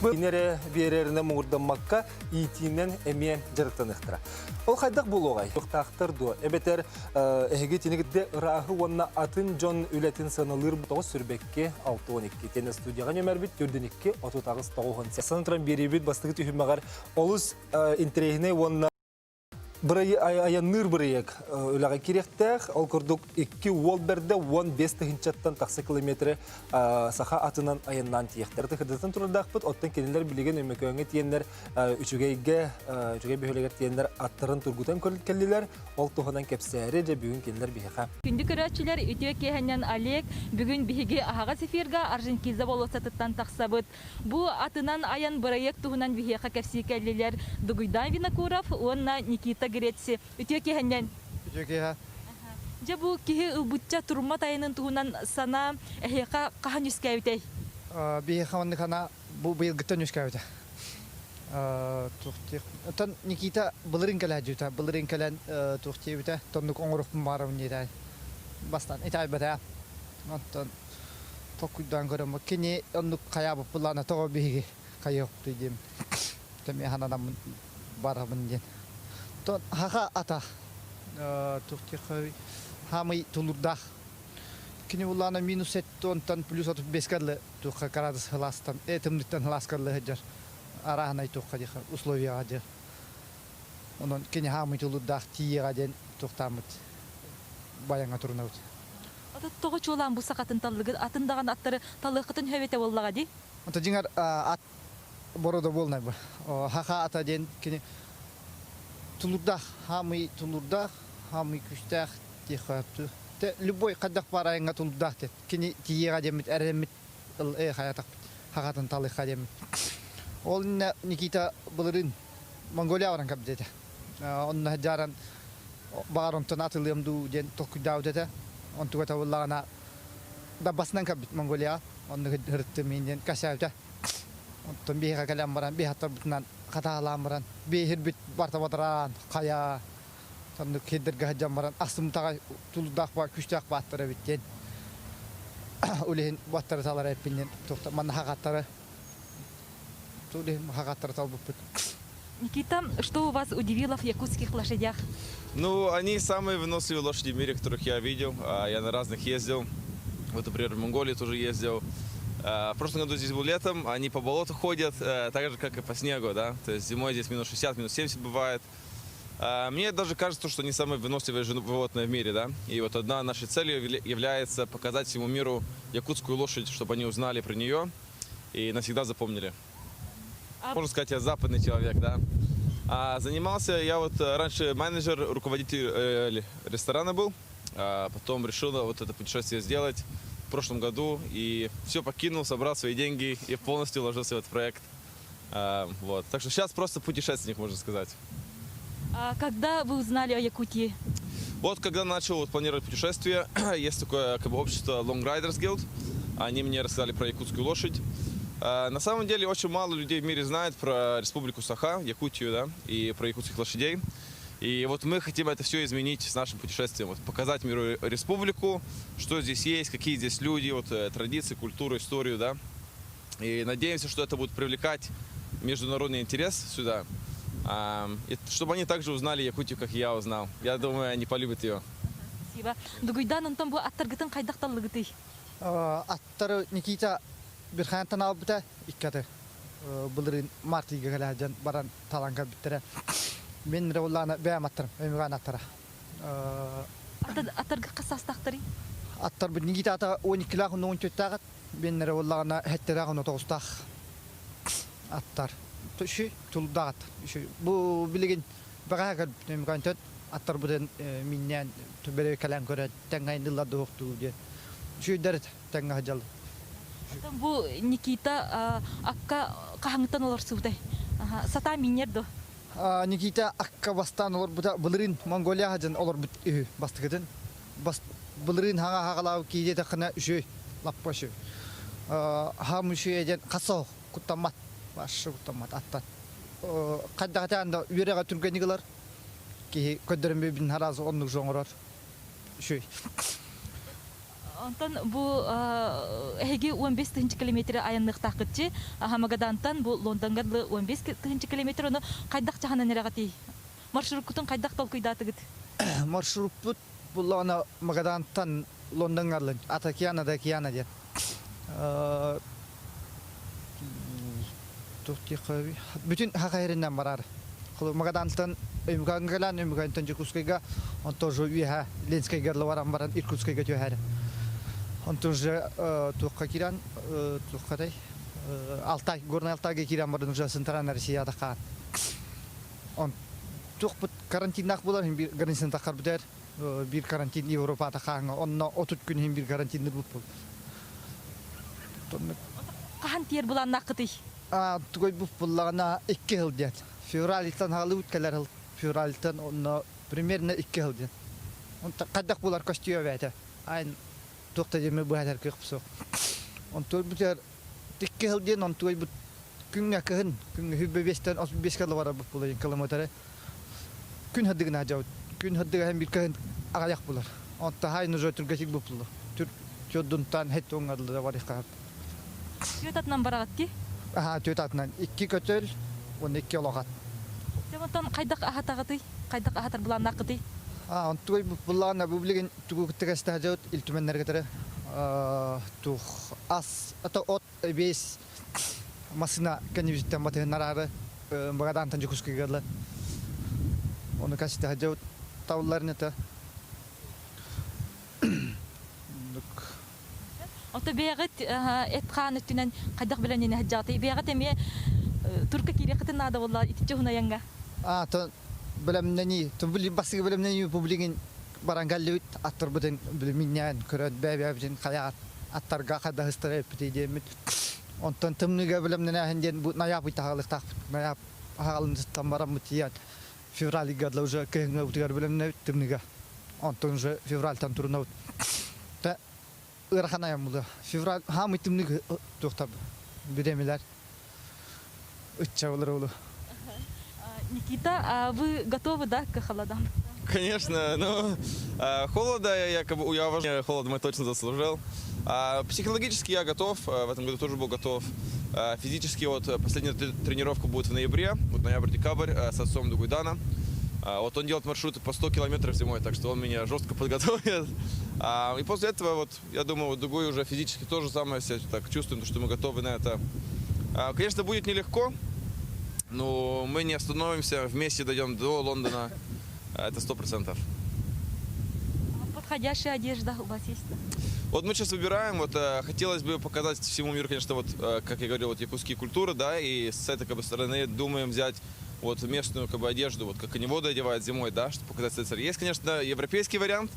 Кинэрэ биэрэринэ муҥурдаммакка иитиинэн эмиэ дьарыктаныахтара. Ол хайдах буолуоҕай? Туохтаахтар дуо? Эбэтэр эһиги тинигитде ырааһы уонна атын дьон үлэтин сыаналыыр тоҕус сүрбэкки 62 тиэнэ студияҕа нөмөрбүт 42 38 90. Санан туран биэриибит бастакы түһүмэҕэр олус интэриэһинэй уонна айанныыр бырайыак үлэҕэ кириэхтээх. Ол курдук икки уол бэрдэ 15 тыһыынчаттан тахса километры саха атынан айаннаан тиийэхтэр. Тыһырдатан турардаахпыт, оттон кинилэр билигин Өймөкөөҥҥө тиэннэр үчүгэйгэ, үчүгэй бөһүөлэгэр тиэннэр аттарын тургутан кэллилэр. Ол туһунан кэпсээри, дьэ бүгүн кинилэр биһиэхэ. Күндү көрөөччүлэр, үтүө киэһэннэн Олег, бүгүн биһиги аһаҕас эфирга Орджоникидзе болуоссатыттан тахсабыт. Бу атынан айан бырайыак туһунан биһиэхэ кэпсии кэллилэр Дугуйдаан Винокуров уонна Никита Греци. Үтүө киэһэннэн! Үтүө киэһэ! Дьэ бу киһи ылбычча туруммат айанын туһунан санаа эһиэхэ хаһан үөскээбитэй? Биһиэхэ маннык санаа бу быйылгыттан үөскээбитэ. Оттон Никита былырыын кэлээдьүтэ, былырыын кэлэн туох диэбитэ, тоннук оҥоруохпун баҕарабын диэтэ. Бастаан итэҕэйбэтэ. Оттон толкуйдаан көрөммүт кини оннук хайаабыт былаана тоҕо биһиги хайыахпытый диэн эмиэ сананаммын барабын диэн то хаха ата туох хаамый тулурдаах кини буллаана минус онтон плюс 35 карлы туохха градус хылаастан тымныттан хылаас карлы сылдьар арааһынай туохха диэхэ условияҕа дьэ онон кини хаамый тулурдаах тиийиэҕэ диэн туохтааммыт баяҥҥа турунабыт. Ата тоҕо чуолаан бу сахатын таллыгыт, атын даҕаны аттары талыаххытын сөп этэ буоллаҕа дии? Ата дьиҥэр ат борода буолнай бу. Хаха ата диэн кини тулурдаах, хаамый тулурдаах, хаамый күүстээх диэххэ Те любой хайдах баар айаҥҥа тулурдаах диэн. Кини тиийиэҕэ диэммит, эрэммит хайатахпыт, хахатын талыхха диэммит. Ол иннэ Никита былырыын Монголия баран кэлбит этэ. Онно дьааран баҕар онтон атылыам дуу диэн толкуйдаабыт этэ. Онтуга табыллаҕына даббасынан кэлбит Монголияҕа. Онно ырыттым мин диэн кэсээбитэ. Онтон биһиэхэ кэлэн баран, биһаттарбытынан хатаалаан баран, биэһирбит барта батараан, хайа, оннук хирдэргэ сылдьан баран астымтаҕай тулуурдаах баар, күүстээх бааттар эбит диэн улиһин баттары талар эппин диэн манна хахаттары улиһин хахаттары талбыппыт. Никита, что у вас удивило в якутских лошадях? Ну, они самые выносливые лошади в мире, которых я видел. Я на разных ездил. Вот, например, в Монголии тоже ездил. В прошлом году здесь был летом, они по болоту ходят, так же, как и по снегу, да. То есть зимой здесь минус 60, минус 70 бывает. Мне даже кажется, что они самые выносливые животные в мире, да. И вот одна нашей целью является показать всему миру якутскую лошадь, чтобы они узнали про нее и навсегда запомнили. Можно сказать, я западный человек, да. А занимался я вот раньше менеджер, руководитель ресторана был. А потом решил вот это путешествие сделать в прошлом году. И все покинул, собрал свои деньги и полностью вложился в этот проект. Вот. Так что сейчас просто путешественник, можно сказать. А когда вы узнали о Якутии? Вот когда начал вот планировать путешествие, есть такое как бы общество Long Riders Guild. Они мне рассказали про якутскую лошадь. На самом деле очень мало людей в мире знает про республику Саха, Якутию, да, и про якутских лошадей. И вот мы хотим это все изменить с нашим путешествием, вот показать миру республику, что здесь есть, какие здесь люди, вот традиции, культуру, историю, да. И надеемся, что это будет привлекать международный интерес сюда, и чтобы они также узнали Якутию, как я узнал. Я думаю, они полюбят ее. Спасибо. Дугуйдан онтон бу аттаргытын хайдах таллыгытый? Аттары Никита Бирхаантан аалбыта иккаты былырыын март ыйга кэлээдьэн баран талан кэлбиттэрэ. Мин револлаана бэйэм аттарым, Өймөкөөн аттара. Аттарга хас саастаахтарый? Аттарбыт Никита ата 12-лээх, 14-тээх ат, мен револлаана 7-лээх, 19-таах аттар. Үшү тулдаах аттар. Үшү. Бу билигин бэҕэһээ кэлбит Өймөкөөнтөн аттарбытын миннээн бэрэ кэлэн көрөн тэҥҥэ дуохтуу диэн. Үчүгэйдэр тэҥҥэ сылдьаллар. Оттон бу Никита акка хаһаҥыттан олорсубутай? Сатаан минньэр дуо? Никита акка бастаан олорбута былырыын Монголия сылдьан олорбут үһү бастакытын. Былырыын хаҥа хаҕалаабыт киһи диэтэххинэ үчүгэй, лаппа үчүгэй. Хаам үчүгэй диэн хас куттаммат, вообще куттаммат аттан. Хайдах этэн да үөрэҕэ түргэнник ылар киһи көрдөрөн бэйбин араас оннук оҥорор. Үчүгэй. Онтон бу эһиги 15 тыһыынча километры айанныахтааххытчы, Магадаантан бу Лондоҥҥа дылы 15 тыһыынча километр, ону хайдах дьаһанан эрэҕитий? Маршруккутун хайдах толкуйдаатыгыт? Маршруппут буллаҕына Магадаантан Лондоҥҥа арлын, от океана до океана диэн. Бүтүн Саха сиринэн барар. Магадаантан Өймөкөөҥҥө кэлэн, Өймөкөөнтөн Дьокуускайга, онтон уже үөһэ Ленскэйгэ баран баран Иркутскайга түһэр. Онтон уже туохха киирэн, туохха Алтай, Горнай Алтайга киирэн баран уже Центральная Россияда хаан. Он туохпут карантиннаах буолар, биир границаны таххар бүтэр, биир карантин Европата хааҥҥа, онно 30 күн иһин биир карантинныр буппут. Хаһан тиэр былааннааххытый? Тугай буллаҕына икки сыл диэн. Февральтан хаалыбыт кэлэр сыл. Февральтан онно примерно икки сыл диэн. Хайдах булар көстүө эбээтэ. Айн туох да диэми быһатар кыах суох. Онтуой бутер икки сыл диэн онтуой бут күҥҥэ кыһын күҥҥэ хүббэ биэстэн ос биэскэ лабарабыт булайын километры күн хаддыгына дьабыт күн хаддыга бир кыһын аҕайах булар. Онто хай уже түргэтик бупулу. Түр чоддунтан хет оҥадылы барыхха. Түөт атынан бараҕыт ди? Аха, түөт атынан. Икки көтөл, уонна икки олох ат. Онтон хайдах аһатаҕытый? Хайдах аһатар былааннааххытый? А, онтугай буллаҕына бу билигин тугу кытта кэстэһэ ил түмэннэргэ тары тух ас ата от бес массына кэннибититтэн батыһыннараары Магадаантан Дьокуускайга ылла. Ону кэстэһэ табылларын это Ото бэйэҕит эт-хаан өттүнэн хайдах билэн сылдьаҕытый? Бэйэҕит эмиэ турка киириэххитин наада буолла итиччэ уһун айаҥҥа. А, то бэлэмнэнии, бастакы бэлэмнэнии публигин баран кэллибит, аттарбытын билиминнээн көрөн бэйэ-бэйэбитин хайа аттарга хайдаһыстара эппитий диэммит. Онтон тымныыга бэлэмнэнээһин диэн бу найаап ыйтаһаалыктаахпыт. Найаап аһаҕалынтыттан бараммыт тиийэн февраль ыйга уже кыһыҥҥыбытыгар бэлэмнэбит тымныыга. Онтон уже февральтан турунабыт. Ыарахан айан буолуо. Февраль хаамый тымныы туохтар бириэмэлэр ычча болар олу. Никита, а вы готовы, да, к холодам? Конечно, ну, холода я, как бы, я уважаю, холод мой точно заслужил. Психологически я готов, в этом году тоже был готов. Физически вот последняя тренировка будет в ноябре, вот ноябрь-декабрь, с отцом Дугуйдана. Вот он делает маршруты по 100 километров зимой, так что он меня жестко подготовит. И после этого, вот, я думаю, вот Дугуй уже физически тоже самое себя так чувствуем, что мы готовы на это. Конечно, будет нелегко, но мы не остановимся, вместе дойдем до Лондона. Это 100%. Подходящая одежда у вас есть? Вот мы сейчас выбираем, вот хотелось бы показать всему миру, конечно, вот, как я говорил, вот якутские культуры, да, и с этой как бы стороны думаем взять вот местную как бы одежду, вот как коневоды одевают зимой, да, чтобы показать цели. Есть, конечно, европейский вариант,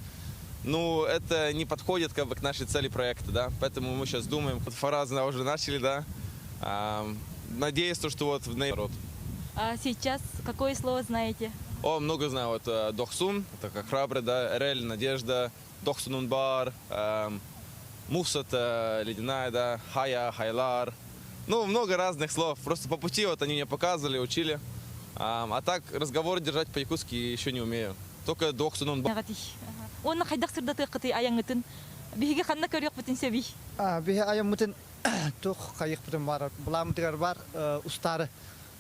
но это не подходит как бы к нашей цели проекта, да, поэтому мы сейчас думаем, вот фразы уже начали, да, надеюсь, то, что вот в народ. А сейчас какое слово знаете? О, много знаю, вот Дохсун, это как храбрый, да, Эрэл, надежда, Дохсунун баар, Муус это ледяная, да, Хайа, Хайлар. Ну, много разных слов. Просто по пути вот они мне показывали, учили. А так разговор держать по-якутски еще не умею. Только Дохсунун баар. Онно хайдах сырдатыаххытый айаҥҥытын? Биһиги ханна көрүөхпүтүн сөбүй? Биһи айаммытын туох хайыхпытын бар, былааммытыгар бар устаары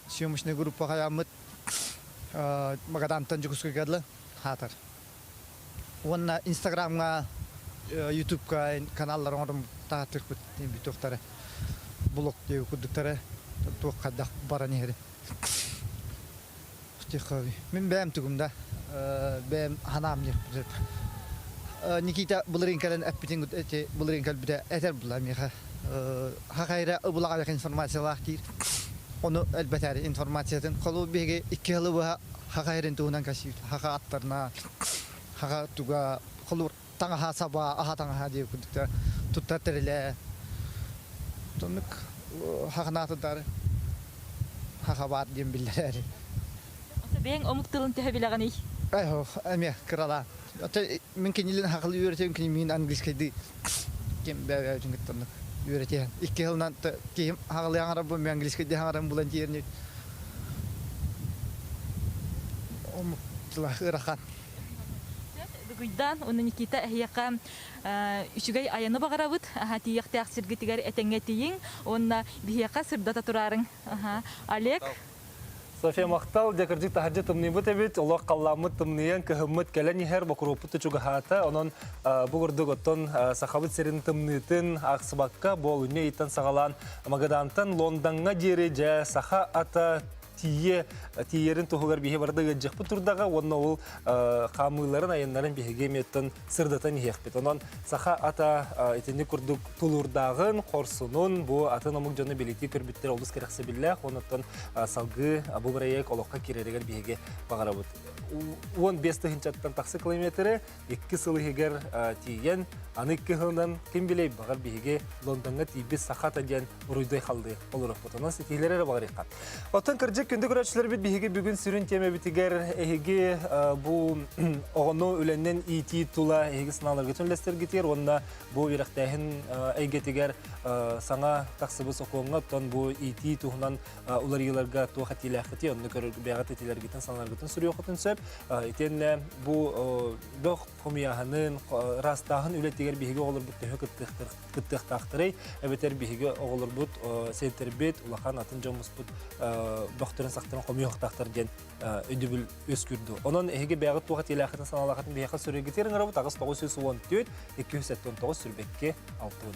съемочный группа хайаммыт Магадаантан Дьокуускайга хаатар. Уонна Инстаграмҥа, Ютубка каналлар оҥорон таһааттыахпыт бүтүөхтэрэ. Блог диэби курдуктара туох хайдах баран иһэрин. Мин бэйэм тугум да бэйэм ханаам диэхпит. Никита былырыын кэлэн эппитин эти былырыын кэлбитэ этэр була миэхэ. Хахайра ыбылаҕа информациялаах диир. Ону элбэтээри информациятын холу биһиги икки сылы быһа хахайрын туһунан кэсиир. Хаха аттарына, хаха туга холур таҥаһа саба, аха таҥаһа диир курдук туттар тэрилэ. Тоннук хаханаатыдары хаха баар диэн биллэрээри. Бэйэҥ омук тылын төһө билэҕиний? Ай, эмиэ кыралаан. Мин кинилин хахылы үөрэтиэм, кини миин английскайдыы ким бэйэбитин кыттаннык үөрэтиэн. Икки сылынан киһим хаҕылыы аҥарабын, мен английскайдыы аҥарам булан тиэрни. Омук тыла ыарахан. Дугуйдаан уонна Никита эһиэхэ үчүгэй айаны баҕарабыт. Тиийиэхтээх сиргитигэр этэҥҥэ тиийиҥ уонна биһиэхэ сырдата тураарыҥ. Олег. София махтал, дьэ кырдьык таһырдьа тымныйбыт эбит, олох халлааммыт тымныйан, кыһыммыт кэлэн иһэр, бокуруоппут да чугаһаата. Онон бу курдук оттон Сахабыт сирин тымныытын аахсыбакка, бу олунньу ыйыттан саҕалаан Магадаантан Лондоҥҥа диэри дьэ саха ата тиийэ тиийэрин туһугар биһи барда ыалдьыахпыт турдаҕа уонна ол хаамыыларын айаннарын биһиги эмиэттэн сырдатан иһиэхпит. Онон саха ата итинник курдук тулуурдааҕын, хорсунун бу атын омук дьоно билитии көрбүттэр олус кэрэхсэбиллээх. Онон салгыы бу бырайыак олоххо киирэригэр биһиги баҕарабыт. 15 тыһыынчаттан тахса километры икки сыл иһигэр тиийэн, аны икки сылынан ким билей баҕар биһиги Лондоҥҥа тиийбит саха ата диэн уруйдай халлыы олоруохпут. Онон ситиһиилэри эрэ баҕарыахха. Оттон кырдьык күндү көрөөччүлэрбит биһиги бүгүн сүрүн тиэмэбитигэр эһиги бу оҕону үлэннэн иитии тула эһиги санааларгытын үллэстэргитигэр уонна бу үөрэхтээһин эйгэтигэр саҥа тахсыбыт сокуоҥҥа оттон бу иитии туһунан уларыйыыларга туох этиилээххитий онно бэйэҕит этиилэргитин санааларгытын суруйуоххутун сөп. Итиэннэ бу бөх хомуйааһынын, ыраастааһын үлэтигэр биһиги оҕолорбут төһө кыттыахтаахтарый эбэтэр биһиги оҕолорбут сиэнтэрбит улахан атын дьоммуспут бөхтөрүн-сахтарын хомуйуохтаахтар диэн өйдөбүл үөскүүр Онон эһиги бэйэҕит туох этиилээххитин санаалааххытын биһиэхэ суруйгутугар ыҥырабыт 8 914 279 22 62.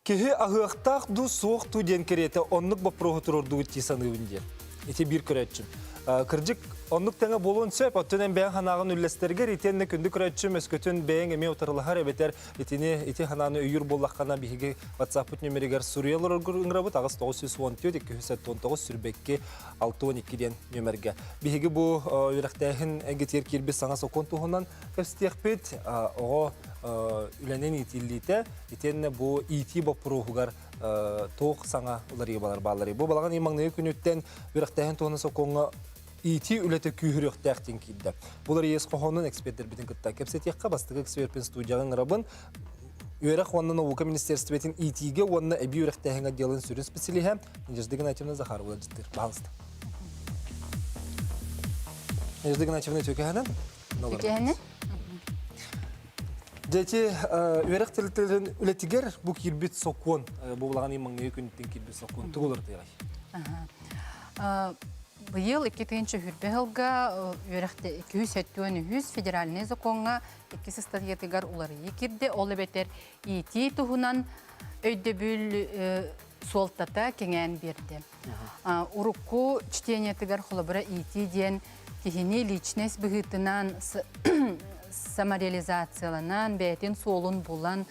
Киһи аһыахтаах дуу, суох дуу диэн кэриэтэ оннук боппуруоһу туруордугут дии саныыбын диэн. Ити биир көрөөччүм. Кырдьык, оннук тэҥэ буолуон сөп. Оттон эн бэйэҥ санааҕын үллэстэргэр итиэннэ күндү көрөөччүм өскөтүн бэйэҥ эмиэ утарылаһар эбэтэр итини ити санааны өйүүр буоллаххына биһиги WhatsApp-пыт нүөмэригэр суруйа олороргор ыҥырабыт 8 914 279 22 62 диэн нүөмэргэ. Биһиги бу үөрэхтээһин эйгэтигэр киирбит саҥа сокуон туһунан кэпсэтиэхпит. Оҕо үлэнэн иитиллиитэ итиэннэ бу иитии боппуруоһугар туох саҥа уларыйыбалар баалларый? Бу балаҕан ый маҥнайгы күнүттэн үөрэхтээһин туһунан сокуоҥҥа иитии үлэтэ күүһүрүөхтээх диэн киирдэ. Бу уларыйыы хоһоонун экспердэрбитин кытта кэпсэтиэххэ бастакы эксперпин студияҕа ыҥырабын. Үөрэх уонна наука министерствотын иитиигэ уонна эбии үөрэхтээһин отделын сүрүн специалиһэ Надежда Игнатьевна Захарова ыалдьыттыыр. Пожалуйста. Надежда Игнатьевна үтүөкэһэнэн. Үтүөкэһэнэн. Дьэти үөрэх тэрилтэлэрин үлэтигэр бу киирбит сокуон, бу улахан маҥнайгы күнүттэн киирбит сокуон тугу уларытыаҕай? Быйыл 2020 сылга үөрэхтэ 273 федеральнай закоҥҥа иккис ыстатыйатыгар уларыйыы киирдэ. Ол эбэтэр иитии туһунан өйдөбүл суолтата кэҥээн биэрдэ. Урукку чтениетыгар холобура иитии диэн киһини личность быһыытынан самореализацияланан, бэйэтин суолун булан,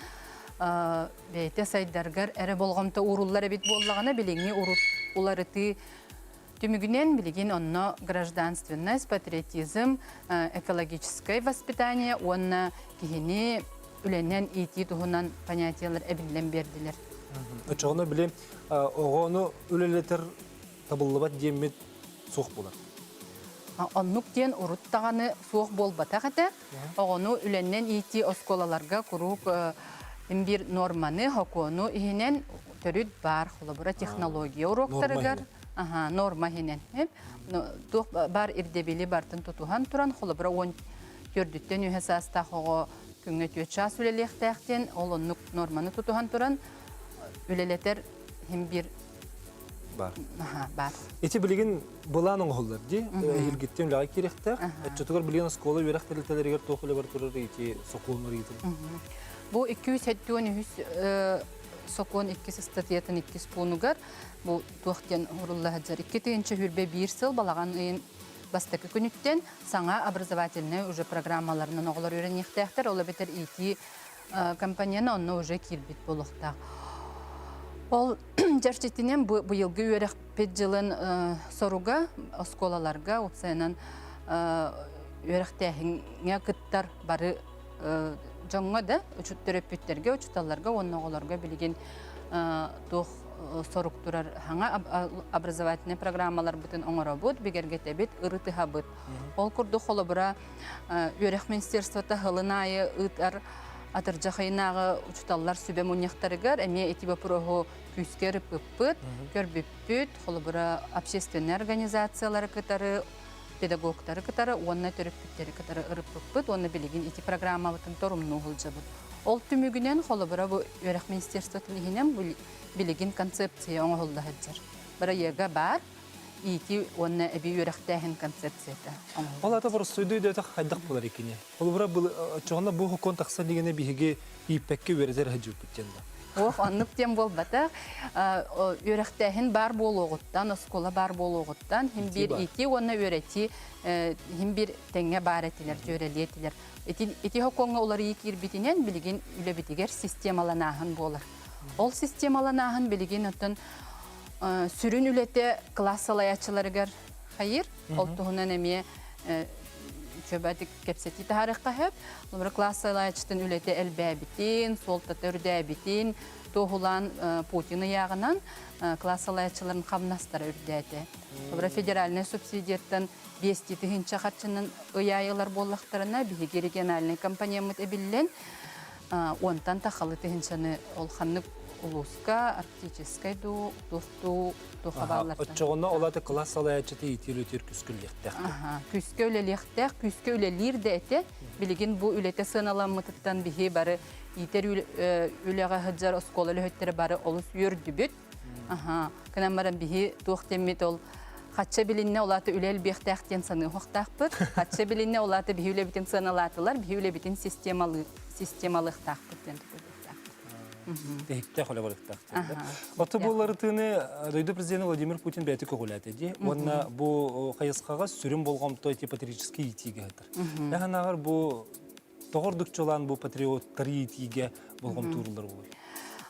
бэйэтэ сайдаргар эрэ болҕомто ууруллар эбит буоллаҕына, билиҥҥи уларытыы түмүгүнэн билигин онно гражданственность, патриотизм, экологическое воспитание уонна киһини үлэнэн иитии туһунан понятиелар эбиллэн биэрдилэр. Оччоҕуна били оҕону үлэлэтэр табыллыбат диэммит. суох буолар. Оннук диэн урут даҕаны суох буолбатах этэ. Оҕону үлэннэн иитии оскуолаларга куруук биир нуорманы, сокуону иһинэн төрүт баар. Холобура, технология уруоктарыгар норма иһинэн. Туох баар ирдэбили барытын тутуһан туран, холобура, 14-түттэн үһэ саастаах оҕо күҥҥэ 4 чаас үлэлиэхтээх диэн, ол оннук норманы тутуһан туран үлэлэтэр иһин биир Бар. Бар. Ити билигин былаан оҥоһуллар дии. Эһиилгиттэн үлэҕэ киириэхтээх. Оччотугар билигин оскуола үөрэх тэрилтэлэригэр туох үлэ бар турар ити сокуон ыйытын. Бу 273 сокуон иккис ыстатыйатын иккис пуунугар бу туох диэн урулла сылдьар. 2021 сыл балаҕан ыйын бастакы күнүттэн саҥа образовательнай уже программаларынан оҕолор үөрэниэхтээхтэр. Ол эбэтэр ИТ компонена онно уже киирбит буолуохтаах. Ол чэрчитинэн быйылгы үөрэхпит дьылын соруга оскуолаларга уопсайынан үөрэхтээһиҥҥэ кыттар бары дьоҥҥо да төрөппүттэргэ, учууталларга уонна оҕолорго билигин туох сорук турар саҥа образовательнай программаларбытын оҥоробут, бигэргэтэбит, ырытыһабыт. Ол курдук холобура үөрэх министерствота сылын аайы ыытар атырдьах ыйынааҕы учууталлар сүбэ мунньахтарыгар эмиэ ити боппуруоһу күүскэ ырыппыппыт, көрбүппүт, холобура общественнай организациялары кытары, педагогтары кытары уонна төрөппүттэри кытары ырыппыппыт уонна билигин ити программабытын торумнуу сылдьабыт. Ол түмүгүнэн холобура бу үөрэх министерствотын иһинэн билигин концепция оҥоһулла сылдьар. Бырайыага баар, иитии уонна эбии үөрэхтээһин концепцията оҥоһуллар. Ол ата боростуойду өйдөөтөх хайдах буолар икини? Холобура, оччоҕуна бу хокуон тахсан дигэнэ биһиги ииппэккэ үөрэтэр сылдьыбыппыт диэн да. Ох, оннук диэн буолбатах. Үөрэхтээһин баар буолуоҕуттан, оскуола баар буолуоҕуттан, хим биир иитии уонна үөрэтии хим биир тэҥҥэ баар этилэр, дьүөрэлии этилэр. Ити, ити хокуоҥҥа уларыйыы киирбитинэн билигин үлэбитигэр системаланааһын буолар. Ол системаланааһын билигин оттон сүрүн үлэтэ кылаас салайааччыларыгар хайыр. Ол туһунан эмиэ чөбөтүк кэпсэтии таһаарыахха сөп. Олору кылаас салайааччытын үлэтэ элбээбитин, суолтата үрдээбитин туоһулаан Путин ыйааҕынан кылаас салайааччыларын хамнастара үрдээтэ. Олору федеральнай субсидияттан 5 тыһыынча харчынан ый аайы ылар буоллахтарына, биһиги региональнай компанияммыт эбиллэн Онтон тахалы тыһынчаны ол ханнык улууска арктическай дуу, туох дуу, туохха бааллартан. Оччоҕуна ол аты кылаас салайааччыта иитиир-үтүөр күүскэ үлэлиэхтээх. Күүскэ үлэлиэхтээх, күүскэ үлэлиир да этэ. Билигин бу үлэтэ сыаналаммытыттан биһи бары иитэр үлэҕэ сылдьар оскуола үлэһиттэрэ бары олус үөрдүбүт. Кынан баран биһи туох диэммит ол хачча билиннэ ол аата үлэ элбиэхтээх диэн саныахтаахпыт. Хачча билиннэ ол аата биһи үлэбитин сыаналаатылар, биһи үлэбитин системалыы системалыахтаахпыт диэн тутуһуохтаахпыт. Тиһиктээх үлэ барыктаах. Отто бу уларытыыны дойду президенэ Владимир Путин бэйэтэ көҕүлээтэ дии. Уонна бу хайысхаҕа сүрүн болҕомто ити патриотическай иитиигэ сытар. Эһанааҕар бу тоҕо ордук чулаан бу патриоттары иитиигэ болҕомтуурулар буолуой?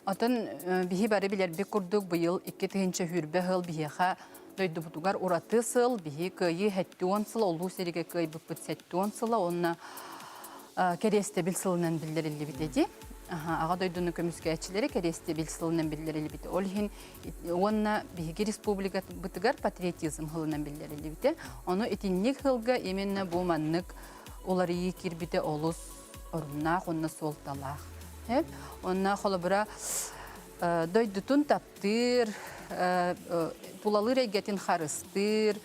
Отон биһи бары билэрбит курдук быйыл 2020 сыл биһиэхэ дойдубутугар ураты сыл, биһи кыайыы 70 сыла, улуу сэриигэ кыайбыппыт 70 сыла уонна кэриэстэбил сылынан биллэриллибитэ дии. Аҕа дойдуну көмүскээччилэри кэриэстэбил сылынан биллэриллибитэ. Ол иһин уонна биһиги республикабытыгар патриотизм сылынан биллэриллибитэ. Ону итинник сылга именно бу маннык уларыйыы киирбитэ олус оруннаах уонна суолталаах. Онно холобура дойдутун таптыыр, тулалыыр эйгэтин харыстыыр,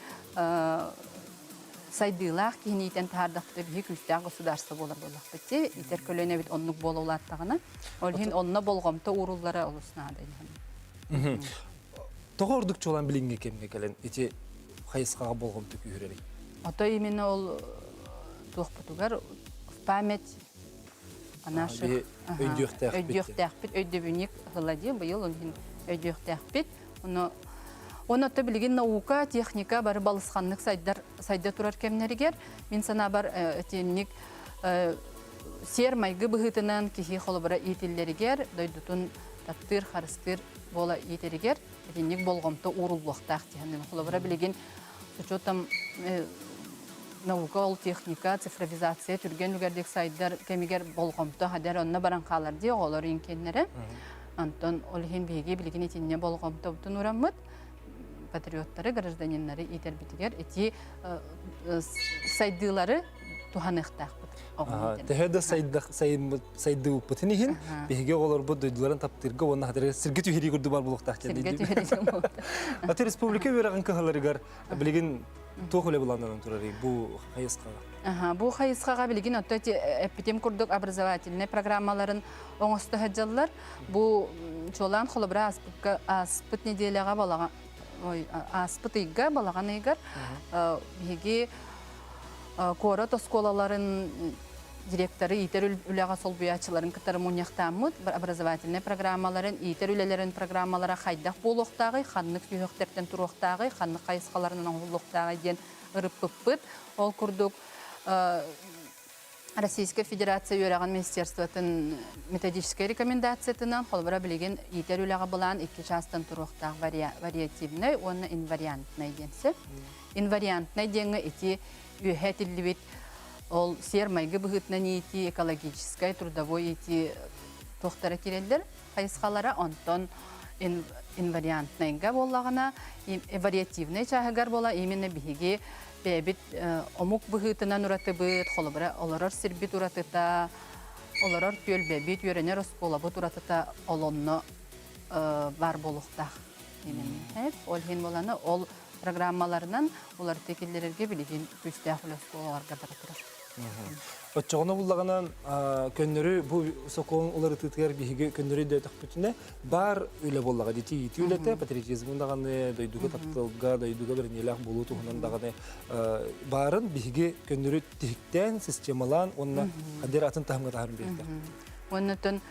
сайдыылаах киһини иитэн таһаардахпыта биһи күүстээх государство буолар буоллахпыт дии. Итэр көлүөнэбит оннук буола улааттаҕына. Ол иһин онно болҕомто ууруллара олус наада. Тоҕо ордук чуолаан билиҥҥи кэмҥэ кэлэн ити хайысхаҕа болҕомто күүһүрэрий? Ото именно ол туохпутугар в память о наших өйдүөхтээхпит. Өйдүөхтээхпит, өйдөбүнньүк ыла дии быйыл ол иһин өйдүөхтээхпит. Ону Оны отто билигин наука, техника бары балысханнык сайдар сайда турар кэмнэригэр мин санаабар этинник сиэр майгы быһыытынан киһи холобура иитиллэригэр дойдутун таптыыр, харыстыыр буола иитэригэр итинник болҕомто ууруллуохтаах диэн. Холобура билигин с учетом наука, ол техника, цифровизация түргэн үгэрдик сайдар кэмигэр болҕомто хадэр онно баран хаалар дии оҕолор иҥкеннэрэ. Онтон ол иһин биһиги билигин итиннэ болҕомтобутун ураммыт. Патриоттары, гражданиннары иитэрбитигэр ити сайдыылары туһаныахтаахпыт. Төһө да сайдыыбыппытын иһин, биһиги оҕолорбут дойдуларын таптыырга уонна хатырыгар сиргэ түһэрии курдук бар буолуохтаах Сиргэ түһэрии Аты республика үөрэҕин кыһаларыгар билигин туох үлэ былааннанан турарый бу хайысхаҕа? Бу хайысхаҕа билигин отто эппитим курдук образовательнай программаларын оҥосто сылдьаллар. Бу чуолаан холобура ааспыкка ааспыт неделяҕа балаҕан ой ааспыт ыйга балаҕан ыйыгар биһиги куорат оскуолаларын директоры иитэр үлэҕэ солбуйааччыларын кытары мунньахтааммыт образовательнай программаларын иитэр үлэлэрин программалара хайдах буолуохтааҕый ханнык сүһүөхтэртэн туруохтааҕый ханнык хайысхаларынан оҥоһуллуохтааҕый диэн ырыппыппыт ол курдук Российскай Федерация үөрэҕин министерствотын методическай рекомендациятынан холобура билигин иитэр үлэҕэ былаан икки чаастан туруохтаах вариативнай уонна инвариантнай диэн сөп. Инвариантнай диэҥҥэ ити үөһэ этиллибит ол сиэр-майгы быһыытынан иитии, экологическай, трудовой иитии туохтара киирэллэр хайысхалара, онтон инвариантнайга буоллаҕына вариативнай чааһыгар буола именно биһиги бэйэбит омук быһыытынан уратыбыт, холобура олорор сирбит уратыта, олорор түөлбэбит, үөрэнэр оскуолабыт уратыта олонно баар буолуохтаах. Именно. Ол иһин буоланы ол программаларынан уларытыы киллэрэргэ билигин күүстээх үлэ оскуолаларга бара турар. Оччоҕуна буллаҕына көннөрү бу сокуон уларытыытыгар биһиги көннөрү өйдөөтөхпүтүнэ баар үлэ буоллаҕа дии иитии үлэтэ патриотизмын даҕаны дойдуга тапталга дойдуга бэриниилээх буолуу туһунан даҕаны баарын биһиги көннөрү тиһиктээн системалаан уонна хадер атын таһымҥа таһарын биэрдэ. Оннотон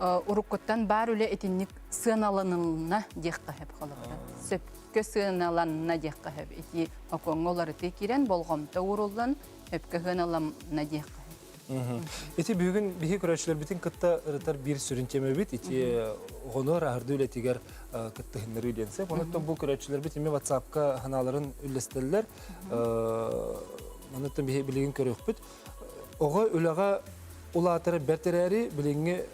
уруккуттан баар үлэ итинник сыаналанылына диэххэ сөп холобура. Сөпкө сыаналанна диэххэ сөп. Ити окуоҥҥа уларытыы киирэн болҕомто ууруллан сөпкө сыаналанна диэххэ сөп. Ити бүгүн биһи көрөөччүлэрбитин кытта ырытар биир сүрүн темэбит ити оҕону ырааһырдыы үлэтигэр кыттыһыннарыы диэн сөп. Онон бу көрөөччүлэрбит эмиэ WhatsApp-ка санааларын үллэстэллэр. Онон биһи билигин көрүөхпүт. Оҕо үлэҕэ улаатара бэрт эрээри билиҥҥи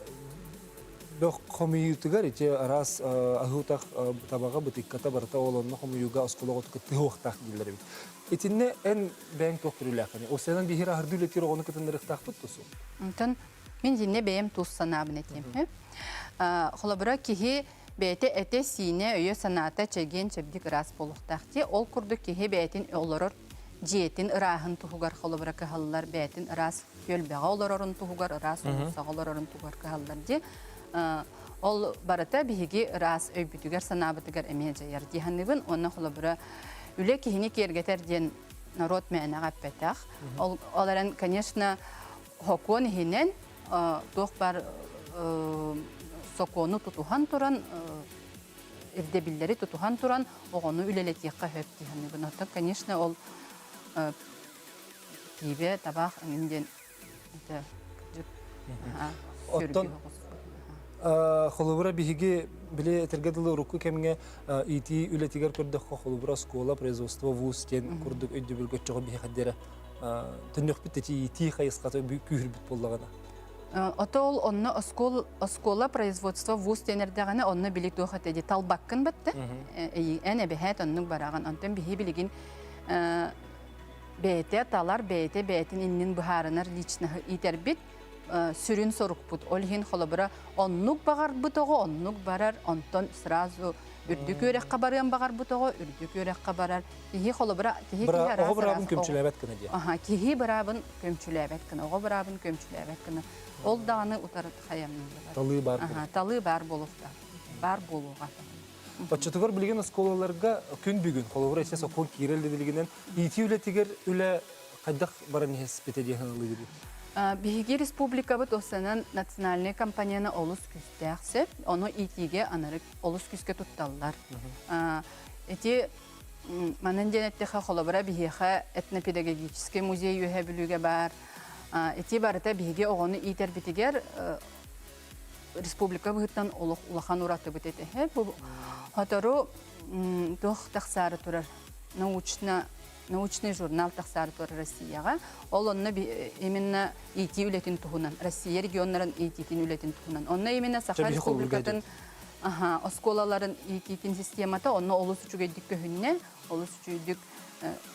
бөх хомуйуутугар ити араас аһыы-утах табаҕа бытыыкката барыта ол онно хомуйууга оскуола оҕото кыттыһыахтаах дииллэр эбит. Итиннэ эн бэйэҥ туох көрүүлээххиний? Осенан биһир аһырдыы үлэтиир оҕону кытыннарыахтаахпыт тусу? Онтон мин итиннэ бэйэм тус санаабын этиэм. Холобура, киһи бэйэтэ этэ-сиинэ, өйө-санаата чэгиэн-чэбдик ыраас буолуохтаах дии. Ол курдук киһи бэйэтин олорор дьиэтин ырааһын туһугар холобура кыһаллар, бэйэтин ыраас түөлбэҕэ олорорун туһугар, ыраас уулуссаҕа олорорун туһугар кыһаллар дии. Ол барыта биһиги ыраас өйбүтүгэр-санаабытыгар эмиэ дьайар дии саныыбын. Уонна холобура үлэ киһини киэргэтэр диэн норуот мээнэҕэ эппэтэх. Ол, ол эрэн, конечно, сокуон иһинэн туох баар сокуону тутуһан туран ирдэбиллэри тутуһан туран оҕону үлэлэтиэххэ сөп дии саныыбын. Оттон, конечно, ол пиибэ, табаах эҥин диэн это кырдьык Оттон холобура биһиги били этэргэ дылы урукку кэмҥэ иитии үлэтигэр көрдөххө холобура оскуола, производство, вуз диэн курдук өйдөбүлгэ оччоҕо биһиэхэ диэри төннүөхпүт ити иитии хайысхата күүһүрбүт буоллаҕына. Ото ол онно оскуол, оскуола производство вуз диэн эрдэҕинэ онно били туох этэ дии талбаккын батта. Эн эбэһээт оннук бараҕын. Онтон биһи билигин бэйэтэ талар, бэйэтэ бэйэтин иннин быһаарынар личноһы иитэрбит сүрүн сорукпут. Ол иһин холобура оннук баҕарбыт оҕо оннук барар, онтон сразу үрдүк үөрэххэ барыан баҕарбыт оҕо үрдүк үөрэххэ барар. Киһи холобура киһи киһи Оҕо быраабын көмчүлээбэт гына диэн. Аха, киһи быраабын көмчүлээбэт гына, оҕо быраабын көмчүлээбэт гына. Ол даҕаны утары хайамныыллар. Талыы баар Аха, талыы баар буолуохтаах. Баар буолуоҕа. Оччотугар билигин оскуолаларга күн бүгүн, холобура, ise сокуон киирэр билигинэн иитии үлэтигэр үлэ хайдах баран иһэспитэ диэн саналыыгын? Биһиги республикабыт осанан национальнай компанияны олус күүстээх сөп, ону иитиигэ анары олус күүскэ тутталлар. Ити манан диэн эттэхэ, холобура, биһиэхэ этнопедагогическай музей Үөһээ Бүлүүгэ баар. Ити барыта биһиги оҕону иитэрбитигэр республика быһыттан олох улахан уратыбыт этэ. Бу сотору туох тахсаары турар научно научный журнал тахсаары турар Россияҕа. Ол онно именно иитии үлэтин туһунан, Россия регионнарын иитиитин үлэтин туһунан. Онно именно Саха Республикатын. Аха, оскуолаларын иитиитин системата онно олус үчүгэйдик көһүннэ, олус үчүгэйдик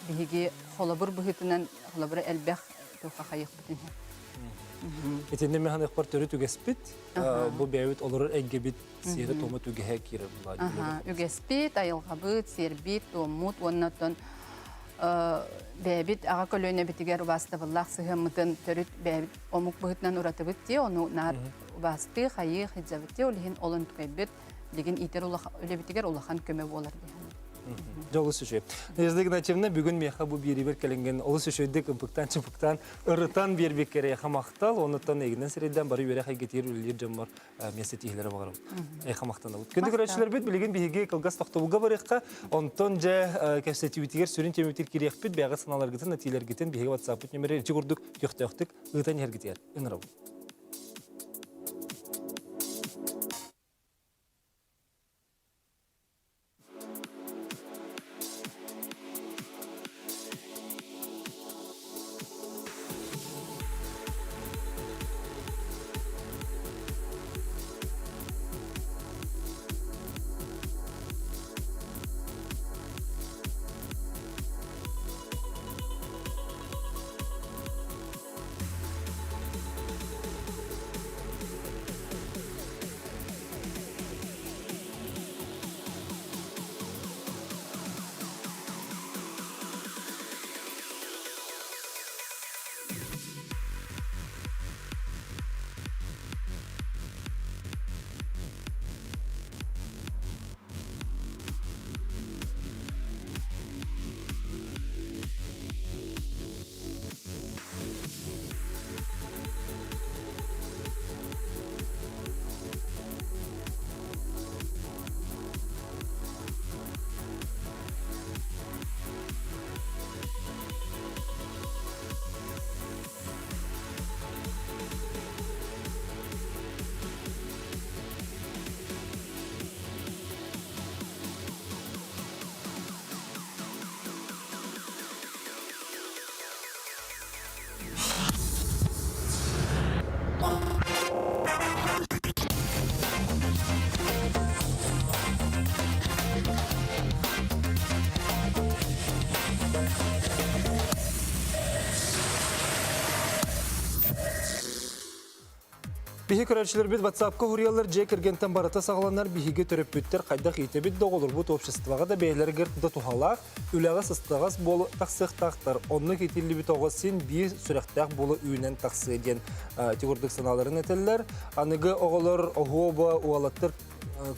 биһиги холобур быһыытынан холобура элбэх туохха хайыахпытын иһин. Итиннэ механыхпар төрүт үгэспит, бу бэйэбит олорор эйгэбит сиэрэ-туома түгэһэ киирэр булаа. Үгэспит, айылҕабыт, сиэрбит, туоммут уонна оттон бэйэбит аҕа көлүөнэбитигэр убаастабыллаах сыһыаммытын төрүт бэйэбит омук быһыытынан уратыбыт дии, ону наар убаастыы, хайыы сылдьабыт дии, ол иһин ол онтукайбыт билигин иитэр үлэбитигэр улахан көмө буолар дии Дьэ олус үчүгэй. Надежда Игнатьевна бүгүн миэхэ бу биэриибэр кэлинген олус үчүгэйдик ымпыктаан-чымпыктаан ырытан биэрбиккэр эйиэхэ махтал, оннуттан эйигинэн сирэйдээн бары үөрэх эйгэтигэр үлэлиир дьоммор миэстэ тииһилэрэ баҕарабын. Эйиэхэ махтанабыт. Күндү көрөөччүлэрбит, билигин биһиги кылгас тохтобулга барыахха, онтон дьэ кэпсэтиибитигэр сүрүн тиэмэбитигэр кириэхпит, бэйэҕит санааларгытын, этиилэргитин биһиги WhatsApp-пыт нөмерэ ити курдук көхтөөхтүк ыытан иһэргитигэр ыҥырабын. Биһи көрөөччүлэрбит WhatsApp-ка уһуруйаллар дьиэ кэргэнтэн барыта саҕаланар биһиги төрөппүттэр хайдах иитэбит да оҕолорбут обществоҕа да бэйэлэригэр да туһалаах үлэҕэ сыстаҕас буола тахсыахтаахтар. Оннук иитиллибит оҕо син биир сүрэхтээх буола үүнэн тахсыа диэн ити курдук санааларын этэллэр. Аныгы оҕолор оһуоба уолаттар